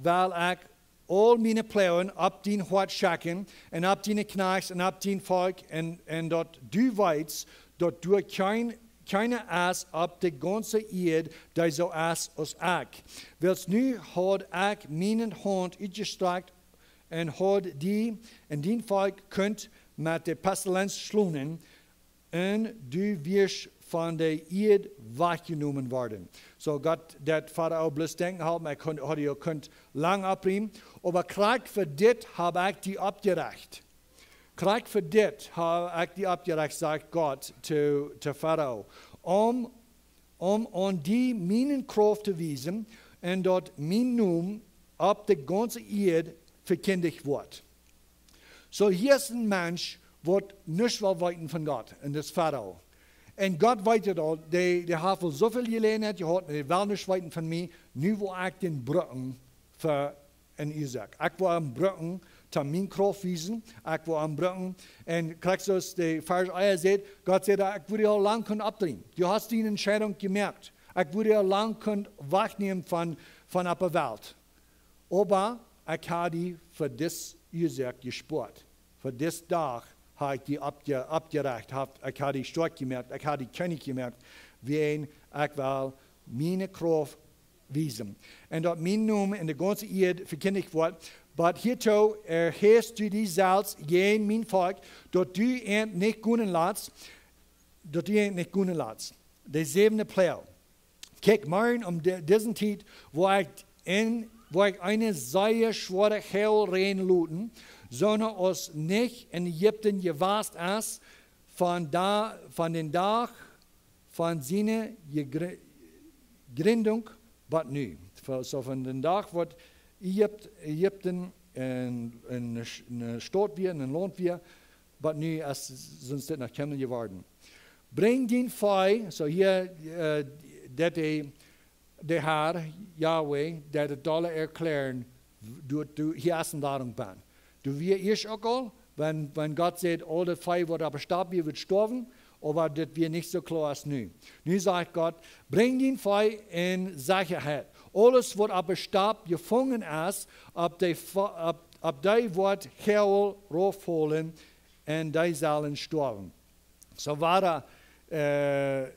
well ekj aul miene Ploagen opp dien Hoat schekjen un opp diene Kjnajchts un opp dien Volkj, un, un daut du weetst, daut doa kjeen, kjeena es opp de gaunze Ieed, dee soo es aus ekj. Wiels nu haud ekj miene Haunt utjestrakjt un haud die un dien Volkj kunt met de Pestilenz schlonen, un du wieescht von de Ieed wajchjenomen worden. Soo Gott deed Farao bloos denkjen halpen, hee kunn, haud hee kunt lang opriemen, oba krakjt fa dit hab ekj die oppjerecht. Krakjt fa dit hab ekj die oppjerecht, sajcht Gott to, to Farao, om, om aun die miene Krauft to wiesen, un daut mien Nomen opp de gaunze Ieed vekjindicht woat. Soo, hia es een Mensch, waut nuscht well weeten von Gott, un daut es Farao. Un Gott weet daut aul, dee, dee haft aul soo väl Jeläajenheit jehaut, un dee well nuscht weeten von mie, nu well ekj dän brucken fa eene Uasoak. Ekj well am brucken, toom mien Krauft wiesen, ekj well am brucken. Un krakjt soo aus de Varsch ea säd, Gott säd: Ekj wudd die aul lang kunt oppdrieejen. Du hast diene Entscheidunk jemoakt. Ekj wudd die aul lang kunt wajchnämen von, von opp de Welt. Oba ekj hab die fa dise Uasoak jespoat. Fa disen Dach hab ekj die oppje-, oppjerecht, hab, ekj hab die stoakj jemoakt, ekj hab die Kjennich jemoakt, wiels ekj well miene Krauft wiesen. Un daut mien Nomen en de gaunze Ieed vekjindicht woat. Oba hieto erhäst du die selfst jäajen mien Volkj, daut du an nich gonen latst, daut du an nich gonen latst. De säwende Ploag. Kjikj, morjen om de-, dise Tiet woa ekj en, woa ekj eene sea schwoare Haulräajen loten, soo aus nich en Ägipten jewast es, von da-, von dän Dach von siene Jegri-, Jrinjunk bat nu. Von, soo von dän Dach waut Ägipt-, Ägipten een, eene Sch-, eene Staut wia, een Launt wia, bat nu es, sent see noch kjeene jeworden. Brinj dien Vee, soo hia, äh, daut de, de Herr, Yahweh, daut daut aule erklären, du, du, hia es eene Ladunk bie. Du, wia ieescht uk aul, wan, wan Gott säd, aul daut Vee waut opp de Stap wia, woat stoawen, oba daut wia nich soo kloa aus nu. Nu sajcht Gott: Brinj dien Vee en Sechaheit. Aules waut opp de Stap jefungen es, opp dee Vo-, opp, opp dee woat Hagel raufhoolen, un dee sellen stoawen. Soo wia, äh,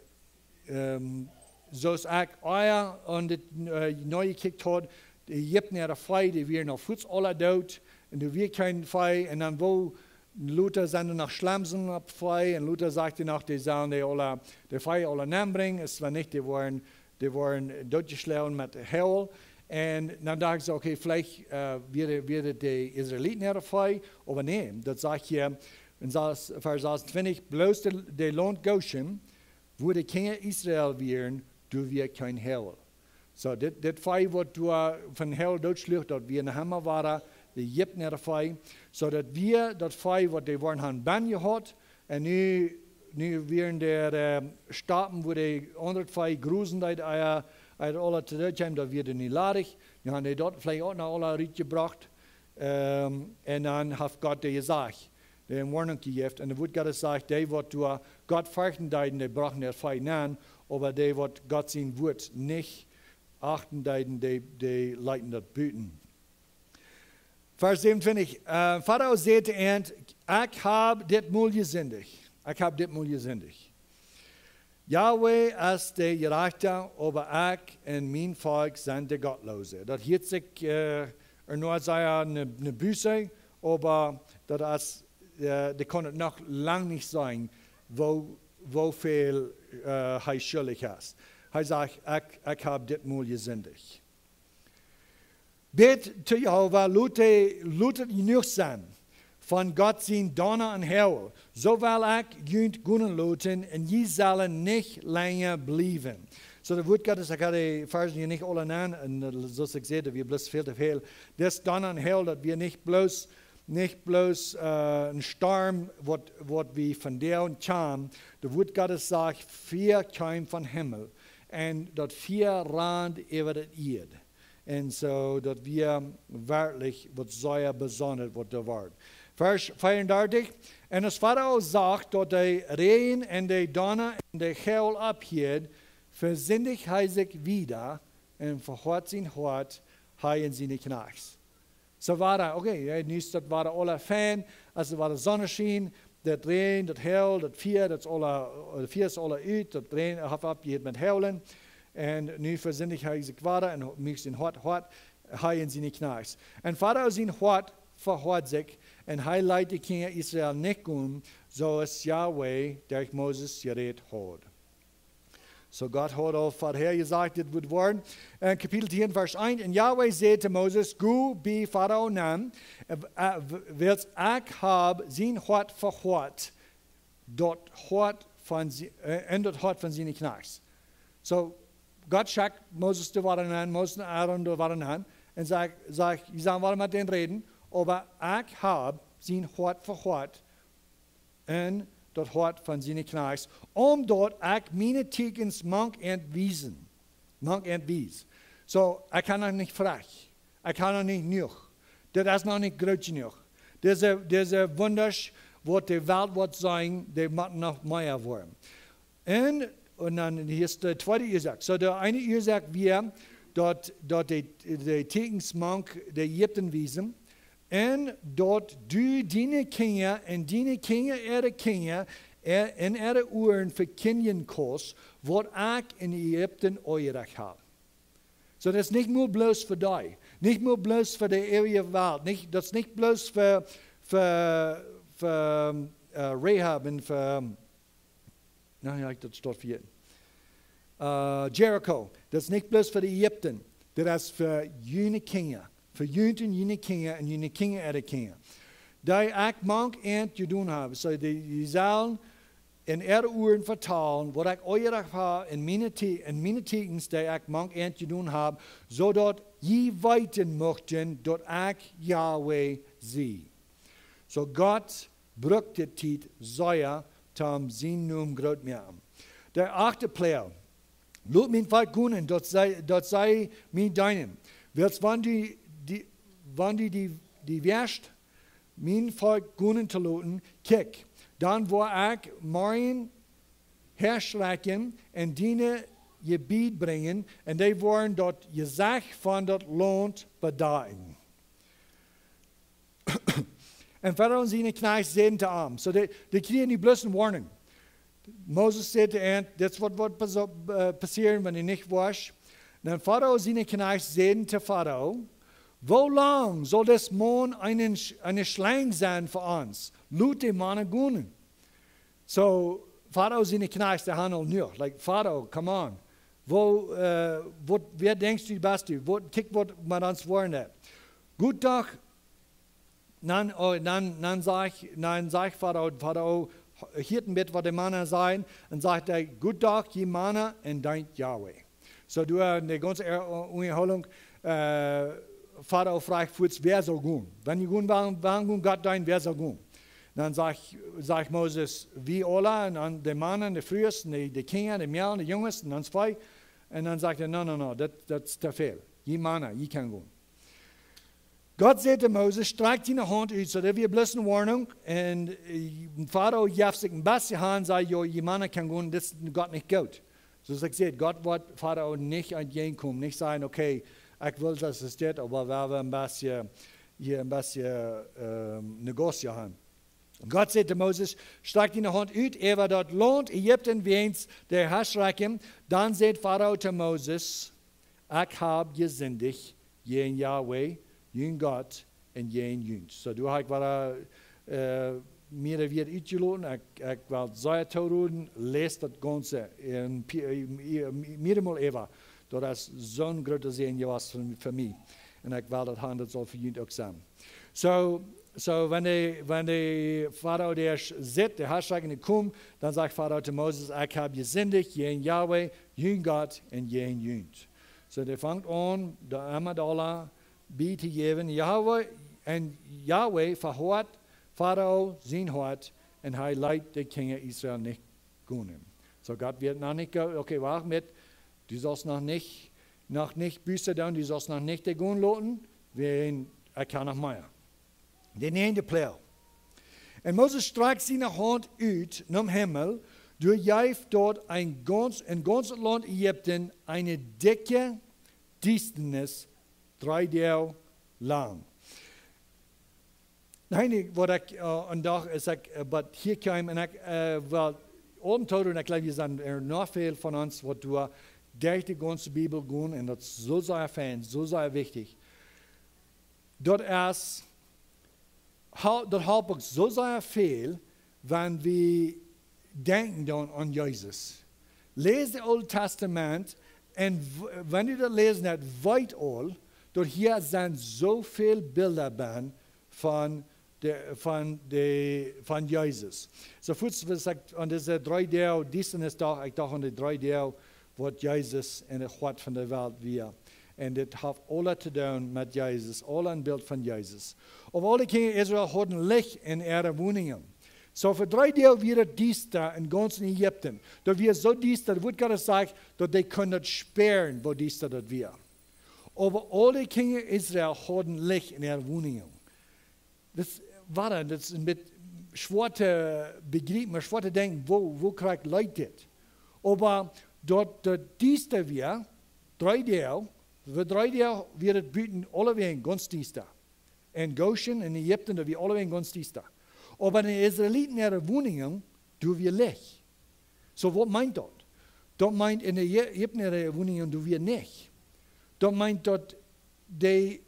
ähm, soo aus ekj ea aun dit, äh, nojekjikjt haud, de Ägipten äa Vee, dee wieren aul fuaz aula doot, un doa wia kjeen Vee, un dan woo lota sent doa noch Schlemsen opp Vee, un lota sajcht hee noch, dee sellen dee aula, de Vee aula nenbrinjen, es wan nich, dee woaren, dee woaren dootjeschlonen met Hagel. Un dan docht ekj soo, okay, veleicht, äh, wia, wia de Israeliten äa Vee, oba nä, daut sajcht hia en sas-, Varsch sasuntwintich: Bloos de, de Launt Goshen, wua de Kjinja Israel wieren, doa wia kjeen Hagel. Soo, dit, dit Vee waut doa von Hagel dootschluach, daut wia noch emma wada de Ägipten äa Vee. Soo daut wia daut Vee waut dee woaren han bie jehaut. Un nu, nu wieren doa, äh, Stapen, wua dee aundret Vee grosen deed, ea, ea aula to doot kjeem, daut wia nu ladich. Nu han dee daut veleicht uk noch aula rutjebrocht. Ähm, un dan haft Gott dee jesajcht, dee eene Woarnunk jejäft. Un daut Wuat Gottes sajcht, dee waut doa Gott ferchten deeden, dee brochten daut Vee nenn, oba dee waut Gott sien Wuat nich achten deeden, dee, dee leeten daut buten. Varsch säwenuntwintich, äh, Farao säd to an: Ekj hab ditmol jesindicht. Ekj hab ditmol jesindicht. Yahweh es de Jerajchta, oba ekj un mien Volkj sent de Gottloose. Daut hieet sikj, äh, ea no aus ne, ne Buße, oba daut es, äh, dee kaun et noch lang nich seenen, woo, woo väl, äh, hee schuldich es. Hee sajcht: "Ekj, ekj hab dit Mol jesindicht." Bät to Jehowa: "Lot, lot et jenuach sennen von Gott sien Donna un Hoagel. Soo well ekj junt gonen loten un jie sellen nich lenja bliewen." Soo, daut Wuat Gottes, ekj kaun de Varsch hia nich aula nämen, un, äh, soo aus ekj säd, daut wia bloos väl to väl. Dit Donna un Hoagel, daut wia nich bloos, nich bloos, äh, een Storm, waut, waut wie vondoag kjanen. Daut Wuat Gottes sajcht, Fia kjeem vom Himmel un daut Fia rand äwa de Ieed. Un soo, daut wia werkjlich waut sea besondret, waut doa wort. Varsch veeaundartich: "Un aus Farao sach, daut de Räajen un de Donna un de Hoagel opphieed, vesindicht hee sikj wada un vehoat sien Hoat, hee un siene Kjnajchts." Soo wia daut, okay, jo, nu es daut wada aula fein, aus et wada Sonn schien, daut Räajen, daut Hoagel, daut Fia, daut es aula, daut Fia es aula ut, daut Räajen haft opjehieet met Hoaglen. Un nu vesindicht hee sikj wada un muak sien Hoat, Hoat, hee un siene Kjnajchts. Un Farao sien Hoat vehoat sikj, un hee leet de Kjinja Israel nich gonen, soo aus Yahweh derch Moses jerät haud. Soo Gott haud aul verhäa jesajcht, dit wudd woaren. En Kapitel tieen, Varsch eent: "Un Yahweh säd to Moses: Go bie Farao nenn, äh, äh, wiels ekj hab sien Hoat vehoat, daut Hoat von sie-, äh, un daut Hoat von siene Kjnajchts." Soo, Gott schekjt Moses doa wada nenn, Moses un Aaron doa wada nenn, un sajcht, sajcht: "Jie sellen wada met dän räden, oba ekj hab sien Hoat vehoat un daut Hoat von siene Kjnajchts, omdaut ekj miene Tieekjens mank an wiesen." Mank an wies. Soo, ekj kaun noch nich frie. Ekj kaun noch nich jenuach. Dit es noch nich groot jenuach. Dise, dise Wundasch, waut de Welt woat seenen, dee motten noch mea woaren. Un, un dan hia es de tweede Uasoak. Soo, de eene Uasoak wia, daut, daut de, de Tieekjens mank de Ägipten wiesen, un daut du diene Kjinja un diene Kjinja äare Kjinja, äh, en äare Uaren vekjindjen kaust, waut ekj en Ägipten aunjerajcht hab. Soo, daut es nich mau bloos fa die, nich mau bloos fa de äwaje Welt, nich, daut es nich bloos fa, fa, fa, äh, Rahab un fa, na jo, ekj daut Stoff hia. Äh, Jericho, daut es nich bloos fa de Ägipten, daut es fa june Kjinja, fa junt un june Kjinja un june Kjinja äare Kjinja. Dee ekj mank an jedonen hab, soo dee, dee sellen en äare Uaren vetalen, waut ekj aunjerajcht hab en miene Tie-, en miene Tieekjens, dee ekj mank an jedonen hab, soo daut jie weeten muchten, daut ekj Yahweh sie. Soo Gott brukt de Tiet sea, om sienen Nomen groot moaken. De achte Pläaj: Lot mien Volkj gonen, daut see, daut see mie deenen. Wiels wan du die, wan du die, die woagst, mien Volkj gonen to loten, kjikj, dan woa ekj Marjen häaschekjen un die en Jebied brinjen, un dee woaren daut Jesecht von daut Launt bedakjen. Un Farao siene Kjnajchts säden to am. Soo, dee, dee kjrieen nu bloos eene Warnunk. Moses säd to an: "Dit es waut, waut pas-, äh, passieren, wan du nich woascht." Dan Farao siene Kjnajchts säden to Farao: "Woo lang saul dis Maun eene Sch-, eene Schlenj sennen fa ons? Lot dee Mana gonen." Soo, Farao siene Kjnajchts, dee hauden aul jenuach. Like, Farao, come on. Woo, äh, waut, wäa denkjst du best du? Waut, kjikj waut met ons woaren deit. Goot doch, dan, oh, dan, dan sajcht, dan sajcht Farao, Farao hieet een bät waut de Mana säden, un sajcht hee: "Goot doch, jie Mana, un deent Yahweh." Soo, doa en de gaunze Ä-, Unjahoolunk, äh, Farao fruach fuaz, wäa saul gonen. Wan jie gonen wellen, wan gonen Gott deenen, wäa saul gonen? Dan sajcht, sajcht Moses: "Wie aula, un dan de Mana, de Frues, de, de Kjinja, de Mejalen, de Junges, un ons Veeh." Un dan sajcht hee: "No, no, no, daut, daut es to väl. Jie Mana, jie kjennen gonen." Gott säd to Moses: "Strakj diene Haunt ut." Soo, daut wia bloos eene Warnunk. Un, äh, Farao jeft sikj een bät aun, sajcht: "Jo, jie Mana kjennen gonen, dit es Gott nich goot." Soo aus ekj säd, Gott woat Farao nich entjäajenkomen, nich sajen: "Okay, ekj well, daut es dit, oba wie haben een bät, hia een bät, ähm, Negocio han." Gott säd to Moses: "Strakj diene Haunt ut äwa daut Launt Ägipten wäajens de Haschrakjen." Dan säd Farao to Moses: "Ekj hab jesindicht jäajen Yahweh, jun Gott, un jäajen junt." Soo, doa hab ekj wada, äh, mea wieda utjeloten. Ekj, ekj well sea toroden, läst daut Gaunze en pi-, äh, äh, mea mol äwa. Daut es soon groota Säajen jewast fa, fa mie. Un ekj well daut han, daut saul fa junt uk sennen. Soo, soo, wan de, wan de Farao doa sitt, de Haschrakjen komen, dan sajcht Farao to Moses: "Ekj hab jesindicht jäajen Yahweh, jun Gott, un jäajen junt." Soo, dee fangt aun, de Amidala bie to jäwen. Yahweh, un Yahweh vehoat Farao sien Hoat, un hee leet de Kjinja Israel nich gonen. Soo, Gott wia noch nich go-, okay, wacht met, du saust noch nich, noch nich Buße doonen, du saust noch nich dee gonen loten, wiels ekj kaun noch mea. De näajende Ploag. "Un Moses strakjt siene Haunt ut nom Himmel, doa jeef daut een gaunz, em gaunzen Launt Ägipten eene dikje Diestanis dree Doag lang." Nein, ekj, waut ekj, äh, een Dach es ekj, äh, waut hia kjeem un ekj, äh, well, aum Tode, un ekj jleew, hia sent noch väl von ons, waut doa derch de gaunze Bibel gonen, un daut es soo sea fein, soo sea wichtich. Daut es, hal-, daut halpt uk soo sea väl, wan wie denkjen dan aun Jesus. Läs daut Oole Tastament, un w-, wan du daut läsen deist, weet aul, daut hia sent soo väl Bilda bie von de, von de, von Jesus. Soo fuaz, waut ekj aun dise dree Doag, dise es doch, ekj docht aun de dree Doag, waut Jesus en daut Hoat von de Welt wia. Un dit haft aules to doonen met Jesus, aules een Bilt von Jesus. Oba aul de Kjinja Israel hauden Licht en äare Woninjen. Soo fa dree Doag wia et diesta em gaunzen Ägipten. Daut wia soo diesta, daut Wuat Gottes sajcht, daut dee kunnen daut spieren, woo diesta daut wia. Oba aul de Kjinja Israel hauden Licht en äare Woninjen. Daut es, wada, daut es een bät schwoa to bejriepen, oba schwoa to denkjen, woo, woo krakjt leet dit. Oba daut, daut diesta wia, dree Doag, fa dree Doag wia et buten aulewäajen gaunz diesta. En Goshen, en Ägipten, daut wia aulewäajen gaunz diesta. Oba en de Israeliten äare Woninjen, doa wia Licht. Soo, waut meent daut? Daut meent, en de Ägipten äare Woninjen, doa wia nich. Daut meent daut dee,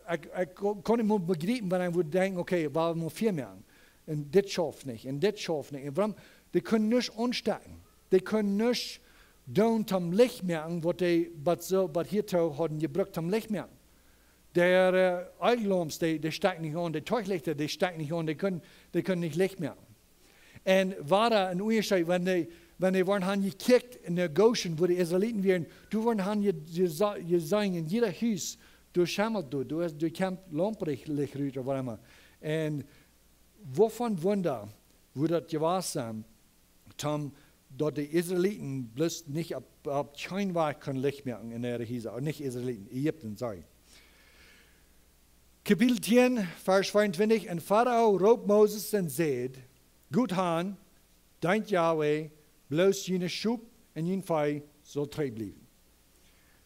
ekj, ekj kaun nich mea bejriepen, wan eena wudd denkjen, okay, wie motten mea moaken. Un dit schauft nich, un dit schauft nich. Un wuarom? Dee kunnen nuscht aunstoaken. Dee kunnen nuscht doonen toom Licht moaken, waut dee, waut soo, waut hia too hauden jebrukt toom Licht moaken. De, äh, Eellamps, dee, dee stoaken nich aun, de Torchlichta, dee stoaken nich aun, dee kunnen, dee kunnen nich Licht moaken. Un wada een Unjascheet, wan dee, wan dee worden han jekjikjt en de Goshen, wua de Israeliten wieren, doa worden han je, je, jeseenen, en jieda Hus, doa schemelt daut, doa, doa kjemt Laumplicht rut ooda waut emma. Un waut fa een Wunda wudd daut jewast sennen, toom, daut de Israeliten bloos nich opp, opp kjeen Wajch kunnen Licht moaken en äare Hiesa, ooda nich Israeliten, Ägipten, sorry. Kapitel tieen, Varsch veeauntwintich: "Un Farao roopt Moses un säd: Goot han, deent Yahweh, bloos june Schop un jun Vee saul trigj bliewen."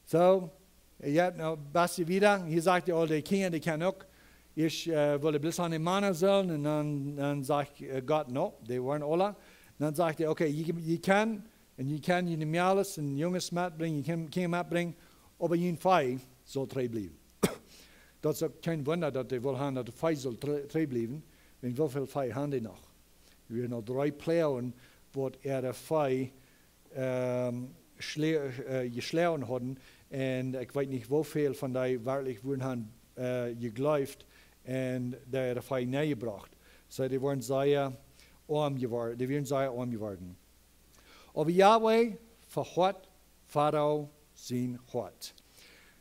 Soo, jo, nu, bät wieda. Hia sajcht hee aul, de Kjinja, dee kjennen uk. Ekj, äh, wull bloos aun de Mana sellen, un dan, dan sajcht, äh, Gott, no, dee wieren aula. Dan sajcht hee, okay, jie, jie kjennen, un jie kjennen june Mejales un Junges metbrinjen, jie kjennen, kjennen metbrinjen, oba jun Vee saul trigj bliewen. Daut es uk kjeen Wunda, daut dee wullen han, daut daut Vee saul tr-, trigj bliewen, wiels woo väl Vee han dee noch? Doa wieren aul dree Ploagen, waut äare Vee, ähm, schle-, äh, jeschlonen hauden. Un ekj weet nich, woo väl von dee werkjlich wudden han, äh, jejleeft un dee äare Vee nenjebrocht. Soo, dee wieren sea oam jeworden, dee wieren sea oam jeworden. Oba Yahweh vehoat Farao sien Hoat.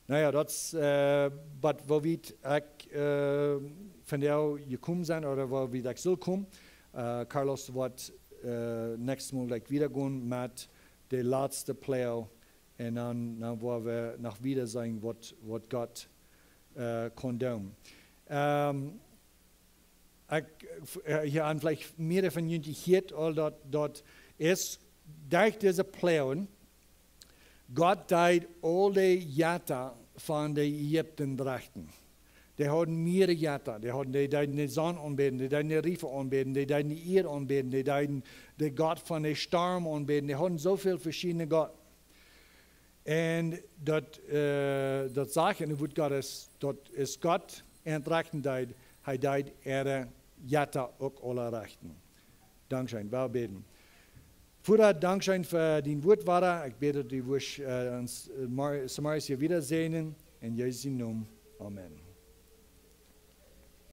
Na jo, daut es, äh, waut, woo wiet ekj, äh, vondoag jekomen sie, ooda woo wiet ekj saul komen. Äh, Carlos woat, äh, näakjstet Mol jlikj wieda gonen met de latste Ploag. Un dan, dan woa wie noch wieda seenen, waut, waut Gott, äh, kaun doonen. Ähm, ekj, äh, jo, un veleicht mea von junt hia aul daut, daut es, derch dise Ploagen, Gott deed aul de Jetta von de Ägipten rechten. Dee hauden mierere Jetta. Dee hauden, dee deeden de Sonn aunbäden, dee deeden de Riefa aunbäden, dee deeden de Ieed aunbäden, dee deeden de Gott von de Storm aunbäden. Dee hauden soo väl veschiedne Gott. Un daut, äh, daut sajcht en daut Wuat Gottes, daut es Gott, en rechten deed, hee deed äare Jetta uk aula rechten. Dankscheen, wie bäden. Voda, dankscheen fa dien Wuat, Voda. Ekj bäd daut du wurscht, äh, ons, äh, mor-, zemorjes hia wieda säajnen. En Jesus sien Nomen. Amen.